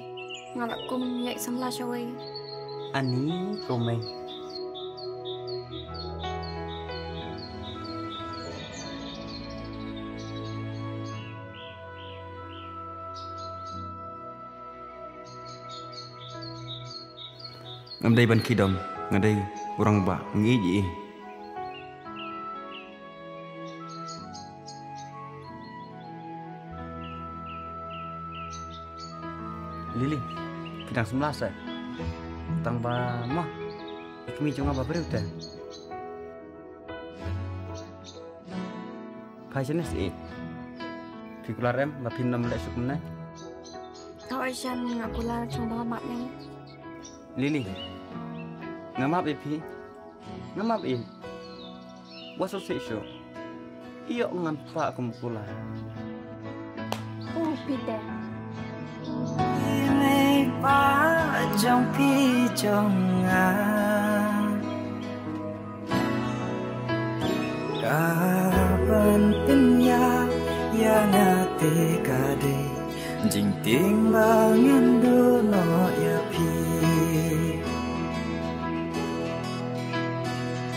nga la kum ïaid samla shawei. Ani ko mei. Ngam dei ban kidom, nga dei u rangbah, nga ïeit ïa i. Lily, phi dang samla sa? Tang ba ma i kmie jong nga ba briew te. Phi shane seh? Phi kular em ba phin ym leh shuh kumne? Hooid Shan, nga kular, sngewbha map ïa nga. Lily, nga map ïa phi. Nga map ïa. Wat sngewsih shuh. Ïoh ngan phah kum kular. Oh, Peter. Ïa mei pa jong phi jong nga. Ka ban pynïap ïa nga te ka dei jingtieng ba ngan duh noh ïa phi.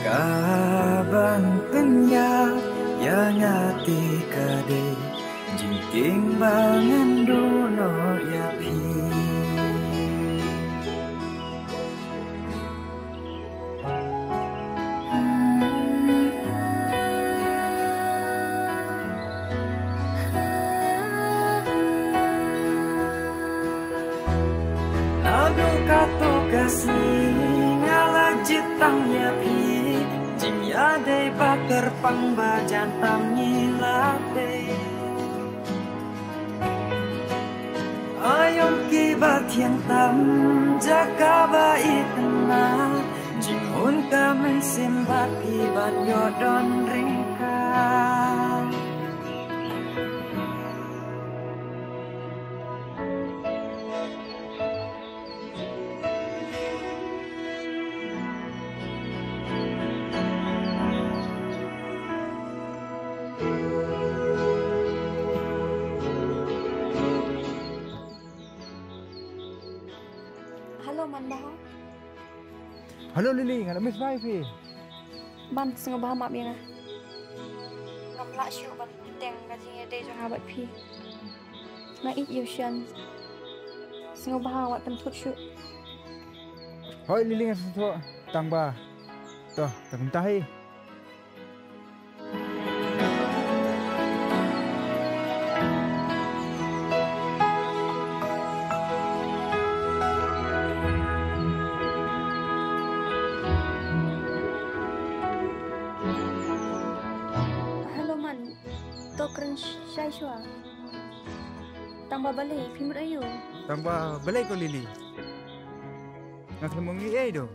Ka ban pynïap ïa nga te ka dei jingtieng ba ngan duh noh ïa phi. Naduh kato ka sngi nga la jied tang ïa phi, jingïadei ba kyrpang ba jan tam ngi la dei. Aïom kiba thiang tam jaka ba itynnad, jinghun ka mynsiem bad phi ban ïoh don ryngkat. Hello man, bha? Hello Lily, nga la miss bha ïa phi. Man, sngewbha map ïa nga. Ngam lah shuh ban bteng ka jingïadei jong nga bad phi. Nga ïeit ïa u Shan. Sngewbha wat pynthut shuh. Hooid Lily, nga sngewthuh. Tang ba, to, tang kumta hi. Hello man, to kren shai shuwa. Tang ba balei, phi mut aïu? Tang ba balei ko Lily? Nga khlem ong ei ei do.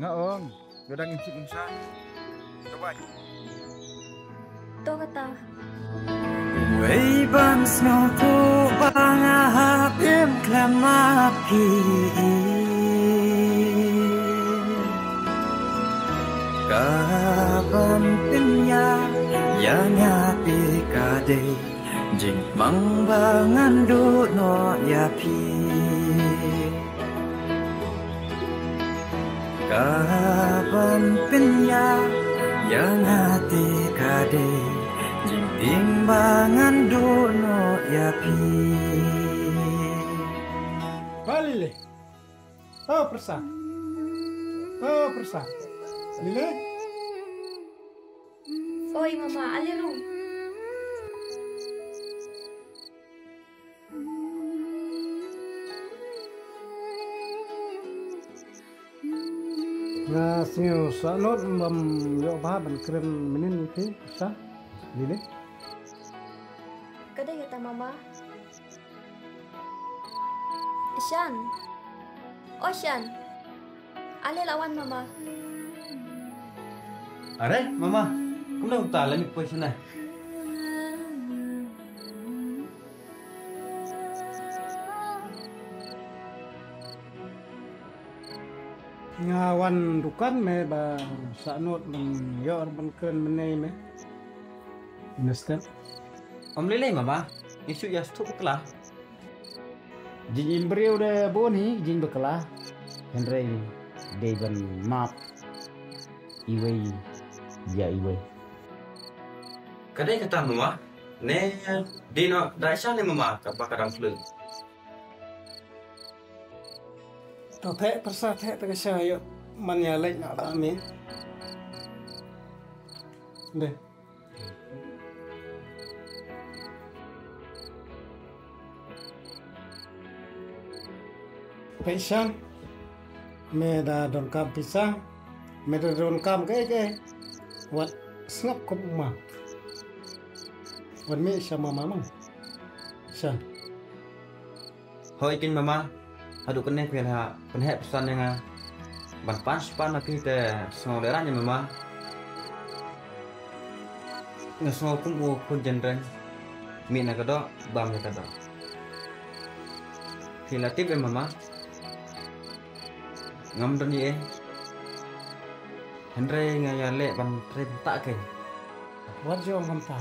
Nga ong, nga dang im suk im san. Ka bai. To kata. Wei ban sngewthuh ba nga hap im khlem ma phi. Ka ban pynïaid ïa nga te ka dei jingmang ba ngan duh noh ïa phi. Ka ban pynïaid ïa nga te ka dei jingtieng ba ngan duh noh ïa phi. Ba Lily. Oh, pyrsa. Oh, pyrsa. Lily. Oi, mama, ale rung. Nga sngew sahnut bym ïoh bha ban kren mynnin ïa phi, pyrsa. Lily. Ka dei kata, mama. Shan. Oh, Shan. Ale la wan, mama. Are, mama. Kumno kumta la mih poi shane? Nga wan dukan me ba sahnut ban ïoh ban kren mynne me. Understand? Ym lei lei mama, ngi shu ïa sngewthuh bakla. Jingim briew de bun hi jingbakla. Hynrei dei ban map iwei ïa iwei. Ka dei kata mama, ne dei noh da sha ne mama kaba ka dang flu. To theh pyrsa theh te ka sha ïoh man ïa leit noh da me. Dei. Peit Shan, me da donkam pisa, me da donkam kaei kaei, wat sngap kum u ma. Wan mih sha mama mo. Shan. Hooid keiñ mama, haduh kane phi la pynheh pyrsan ïa nga ban pan sha pan na phi te sngew lehraiñ ïa mama. Nga sngew kum u khun jynreng, mih na ka doh, bam ïa ka doh. Phi la tip ïa mama, ngam don ei ei. Hynrei nga ïaleh ban trei bynta keiñ. Wat ju ong kumta.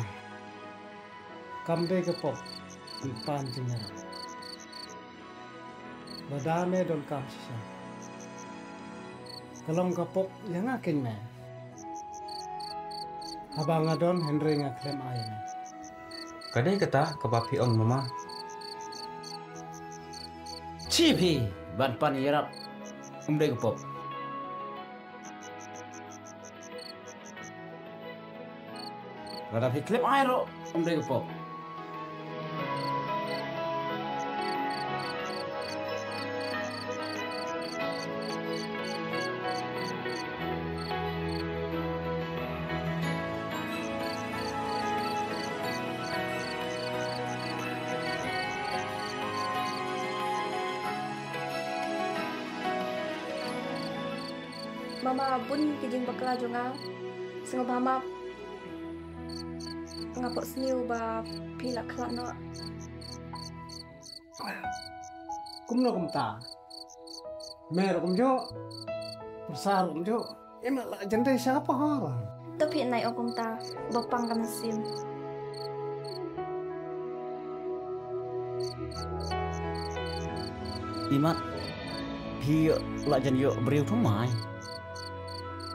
Kam dei ka pop ban pan jingïarap. Lada me donkam shisha, ka long ka pop ïa nga keiñ me. Haba nga don hynrei nga khlem ai me. Ka dei kata kaba phi ong mama. Chi phi ban pan ïarap, um dei ka pop. Lada phi khlem ai ruh, um dei ka pop. Mama, bun ki jingbakla jong nga. Sngewbha map. Nga phohsniew ba phi la khlad noh. Kumno kumta? Me ruh kumjuh. Pyrsa ruh kumjuh. Em, la jynde sha ka por. To phi nai ong kumta, ba pang ka mynsiem. Imat, phi la jan ïoh briew thymmai.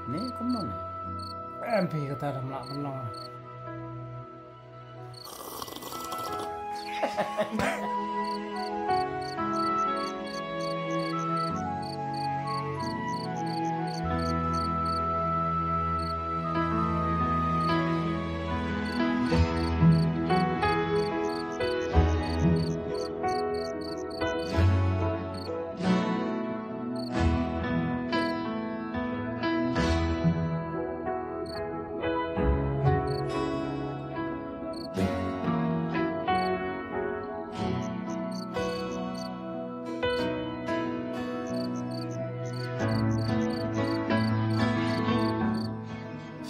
Ne kumno ne? Em phi kata dang lah kumno.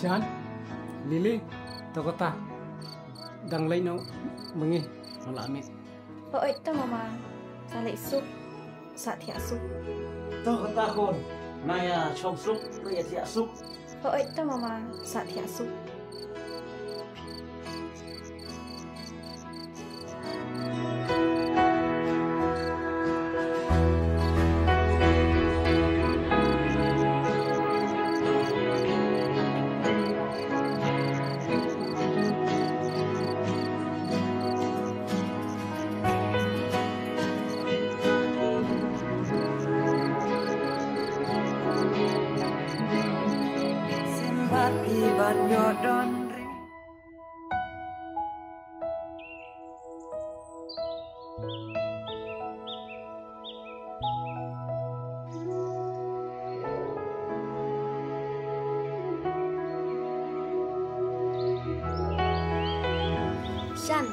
Shan, Lily, to kata. Dang leit noh ma ngi, nga la mih. Hooid to mama, sa leit suk, sa thiah suk. To kata khun, nga ïa shong suk, nga ïa thiah suk. Hooid to mama, sa thiah suk. Symbat phi ban ïoh don ri. Shan,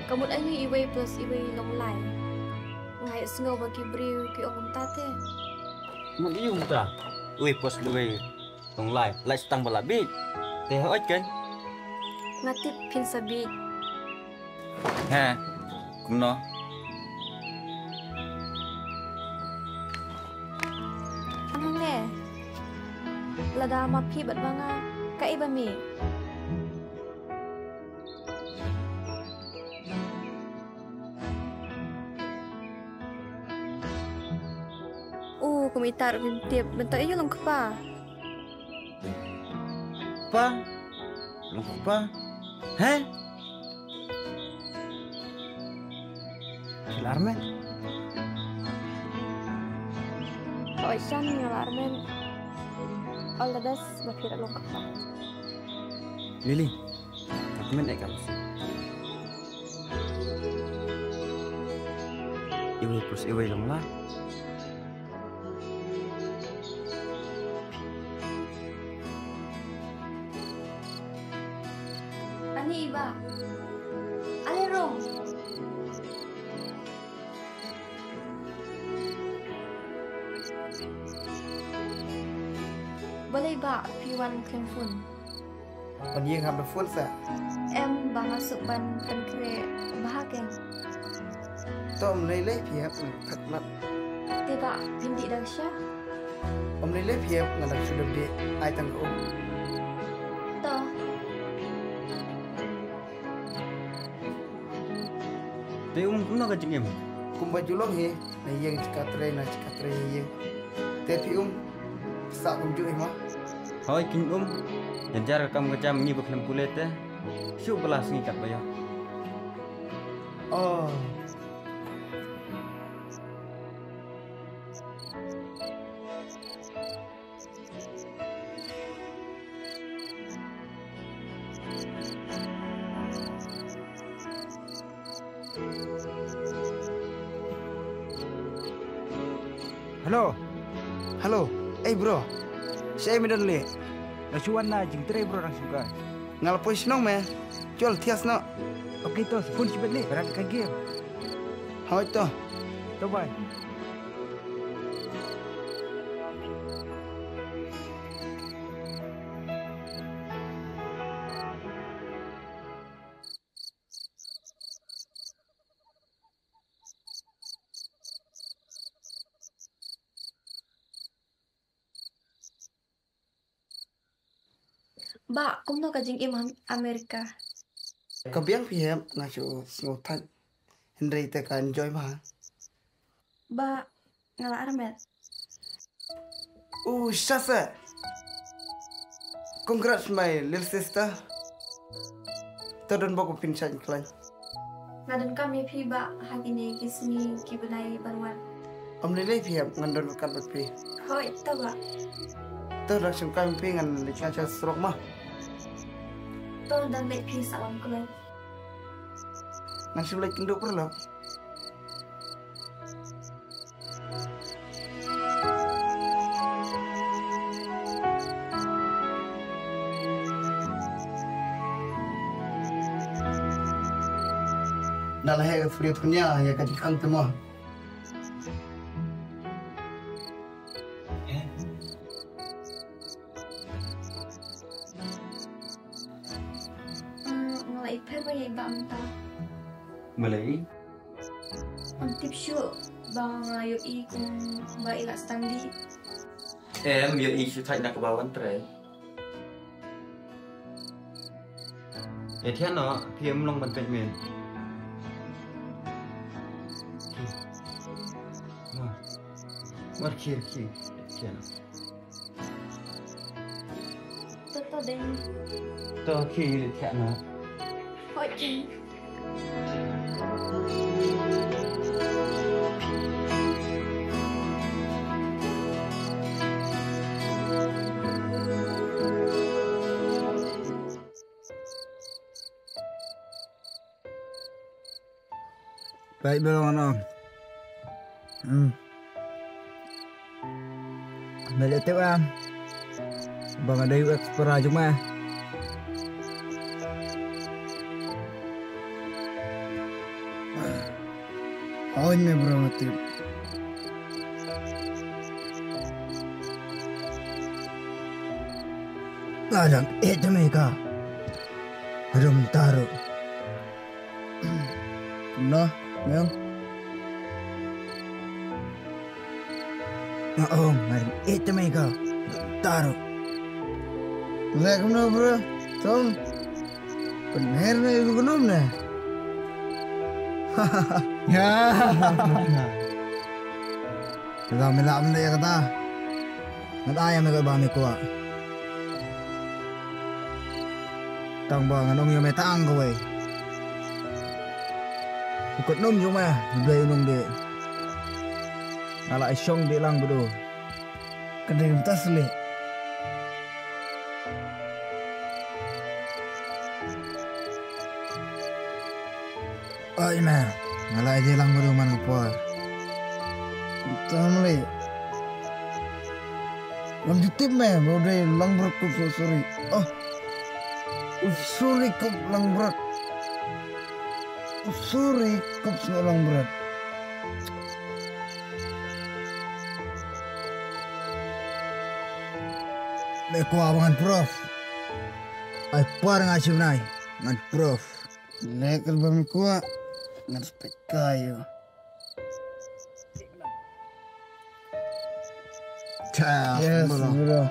ka mut aïu iwei plus iwei long lai? Nga ïohsngew ba ki briew ki ong kumta te. Mut aïu kumta? Iwei plus iwei long lai, lait tang ba la bieit. Te hooid kan? Nga tip phin sa bieit. He, kumno? Hangne, lada ma phi bad ma nga, kaei ba mih? U, kum ita ruh phim tip, mynta aïu long kpa? Kpa? Long kpa? He? Phi la armet? Hooid Shan, nga la armet. All the best ba phi la long kpa. Lily, ka kmen eh ka bas. Iwei plus iwei long lai. Ani iba. Ale rong. Balei ba phi wan khlem phone? Ban ïeng haba phone sa. Em ba nga suk ban pynkhreh bha kein. To ym lei lei phi hap ngan thak mat. Te ba phin dih dang sha. Ym lei lei phi hap ngan dang shu dep dih ai tang ka um. To. Te um kumno ka jingim? Kumba ju long hi, na ïeng jaka trei na jaka trei ïeng. Te phi um, sah kumjuh hi ma. Hooid kin um, jynjar ka kam ka jam ngi ba khlem pule te. Shu ba la sngi kat ba ïoh. Oh. Hello. Hello. Ei bro. Shaei me don leh? Nga shu wan na jingtrei bro, dang shu ka. Nga la poi shnong me. Chol thiah noh. Okay to, sa phone shibit leh, ba rat ka game. Hooid to. To bye. Bah, kumno ka jingim ha Amerika? Ka biang phi hep, nga shu sngewthait. Hynrei te ka enjoy bha. Bah, Nga la armet. Oh, shasa. Congrats, my little sister. To don bok phin shang klan. Nga don kam ïa phi ba ha kine ki sngi ki bnai ban wan. Om lele phi ap ngan don kam ïa phi. Hoi, to ba. To rak shim kam ïa phi ngan leit sha surok ma. To dan leit phi sa wan klan. Ngan shim leit kynduh paralok. Nala he ka pria punya ya ka jikang temo. Nga la ipher ba ya iba mynta. Malay. Ym tip shuh ba nga ïohi kumba i la sdang dih. Em, ïohi shu thait na kaba wan trei. Ïa thiah noh, phi ym long ban peit miet. Mar khie khie thiah noh. To to dei. To khie thiah noh. Hoi khie. Baik belong ano. Hmm. Balik tip ah. Bang ada yuk ekspor aja mah. Oh ini bro tip. Kadang itu mereka. Aduh taruh. Kumno, Mel? Nga ong, nga dang ïeit te mei ka. Taro. Leh kumno bro? Tom. Pynher ne ïa u kynum ne. Kata me lah mynta ïa kata. Ngan ai ïa me kaba me kwah. Tang ba ngan ong ïa me tang kawei. U kynum jong me u dei u nongdie. Nga la ai shong dih lang bad u. Ka dei kumta seh leh. Ai me, nga la ïa lang bad u man ka por. Tam leh. Ngam ju tip me ba u dei langbrot kup suri. Oh. U suri kup langbrot. U suri kup sngewlangbrot. Me kwah ba ngan proof. Ai par nga shim nai ngan proof. Leh kaba me kwah ngan spek kayo. Yes, bro.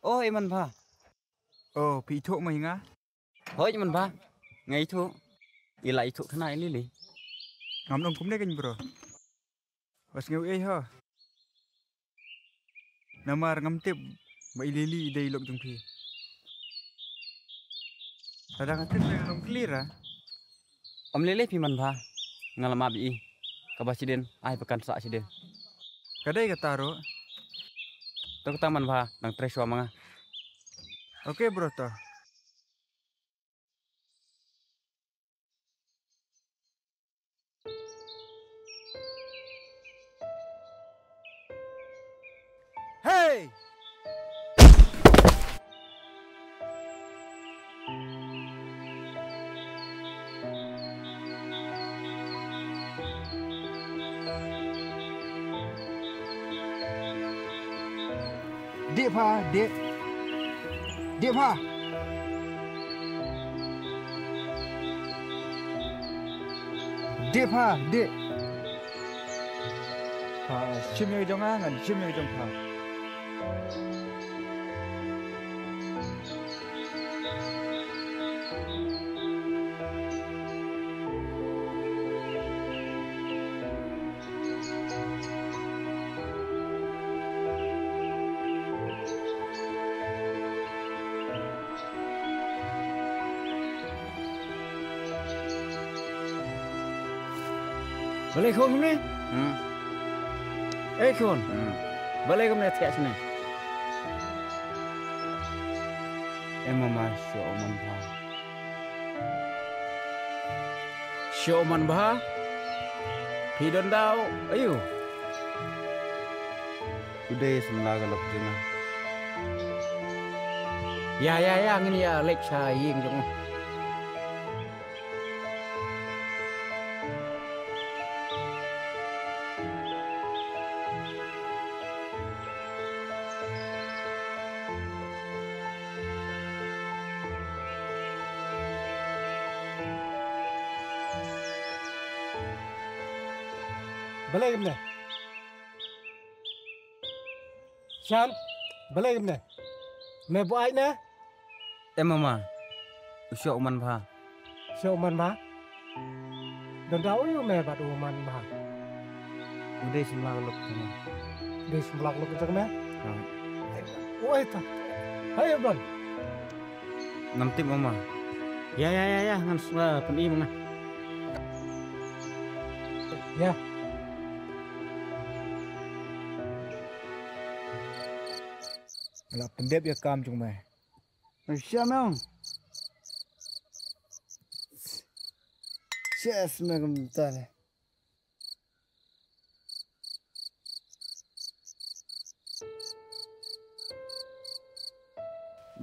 Oh, Iman Bha. Oh, phi ithuh mo ïa nga? Hooid Iman Bha, nga ithuh. I la ithuh kane i Lili. Ngam ong kumne kein bro. Bas ngew ei ho. Namar ngam tip ba i Lili i dei i lok jong phi. Lada nga tip nga ngam clear ah. Ym lei lei phi Iman Bha, nga la map ïa i. Kaba shadien ai ba kan sah shadien. Ka dei kata ruh. To kata Iman Bha, nang trei shuwa ma nga. Okay bro to. Hey! Dih pha, dih. Dih pha. Dih pha, dih. Pha shim ïa ka jong nga, ngan shim ïa ka jong pha. Balei khun kumne? Hmm. Ei khun. Hmm. Balei kumne thiah shane? Em mama, shu man bha. Shu man bha? Phi don daw aiu? U dei samla ka lok jong nga. Ïa, ïa, ïa, ngin ïa leit sha ïing jong u. Balei kumne? Shan, balei kumne? Me buaid ne? Em mama, u shoh u man bha. Shoh u man bha? Don da u ïu me bad u man bha. U dei symlak luk jong me. U dei symlak luk jong me? Ha. Oi ta. Hai Abdon. Ngam tip mama. Ya ya ya ya ngan swa pyn-i mama. Ya. Nga la pyndep ïa kam jong me. Sha me ong. Sha me kumta ne.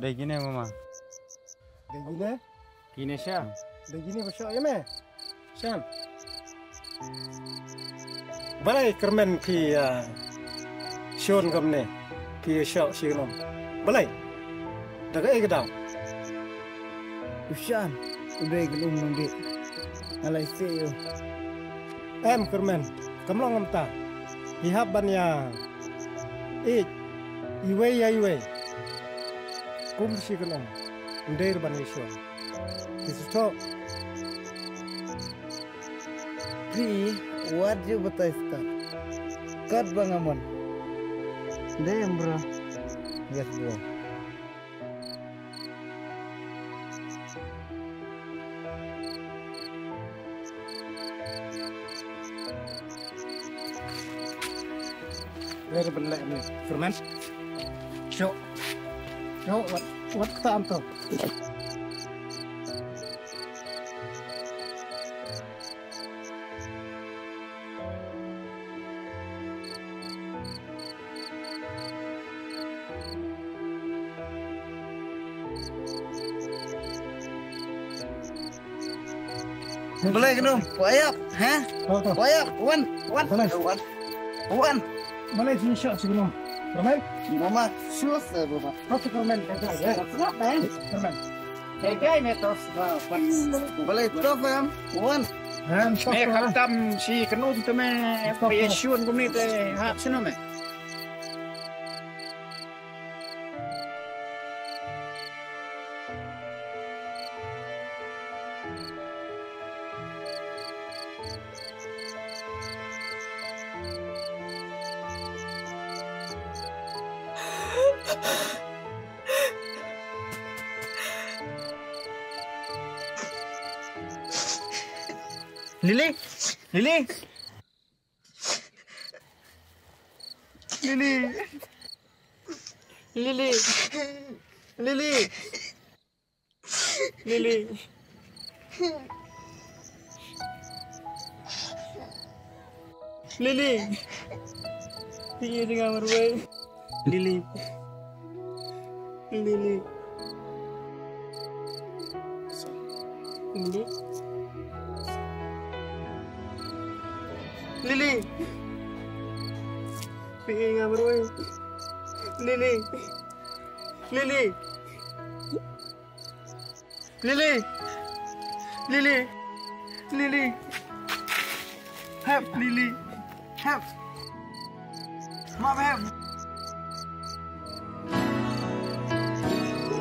Dei kine mama. Dei kine. Kine sha. Dei kine ba shoh ïa me. Shan. Balei kyrmen phi, ah, shun kumne phi shoh shi kynum? Balei? Da kaei ka daw? U Shan u dei kynum nongdie. Nga la ïeit ïa u. Em kyrmen, kam long kumta. Phi hap ban ïa ïeit iwei ïa iwei. Kum shi kynum ym dei ruh ban ïashun. Phi sngewthuh? Phi wat ju batai stad. Katba nga mon. Dei em bro? Yes bro. Wer ban leh ni. Kyrmen. Shoh. Shoh wat wat kata am to. Balei kynum? Wayap, ha? Wayap, wan, wan, wan. Wan. Balei sini shoh si kynum? Kyrmen? Mama, shoh se mama. Kau tu kyrmen kan? Ya. Kau tu kyrmen. Kyrmen. Balei toh em? Wan. Em, eh, khamtam shi kynum te me, phi ïashun kumne te hap sino me. Lily, Lily. Lily. Lily. Lily. Lily. Lily. Phi ïeit ïa nga marwei. Lily. Lily. Lily. Lily. Phi ïeit ïa nga marwei. Lily. Lily. Lily. Lily. Lily. Hep, Lily. Hep. Map hep.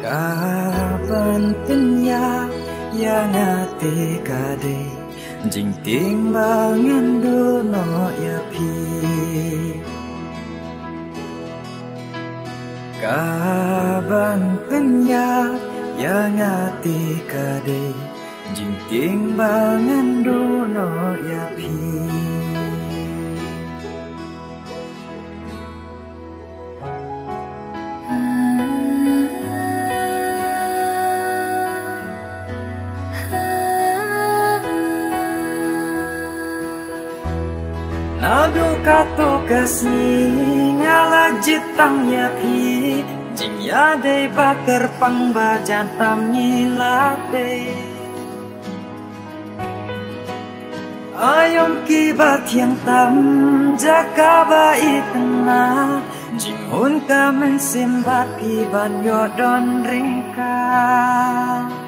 Ka ban pynïap ïa nga te ka dei jingtieng ba ngan duh noh ïa phi. Ka ban pynïap ïa nga te ka dei jingtieng ba ngan duh noh ïa phi. Naduh kato ka sngi nga la jied tang ïa phi. Jingïadei ba kyrpang ba jan tam ngi la tei. Aïom kiba thiang tam jaka ba itynnat. Jinghun ka mynsiem bad phi ban ïoh don ryngkat.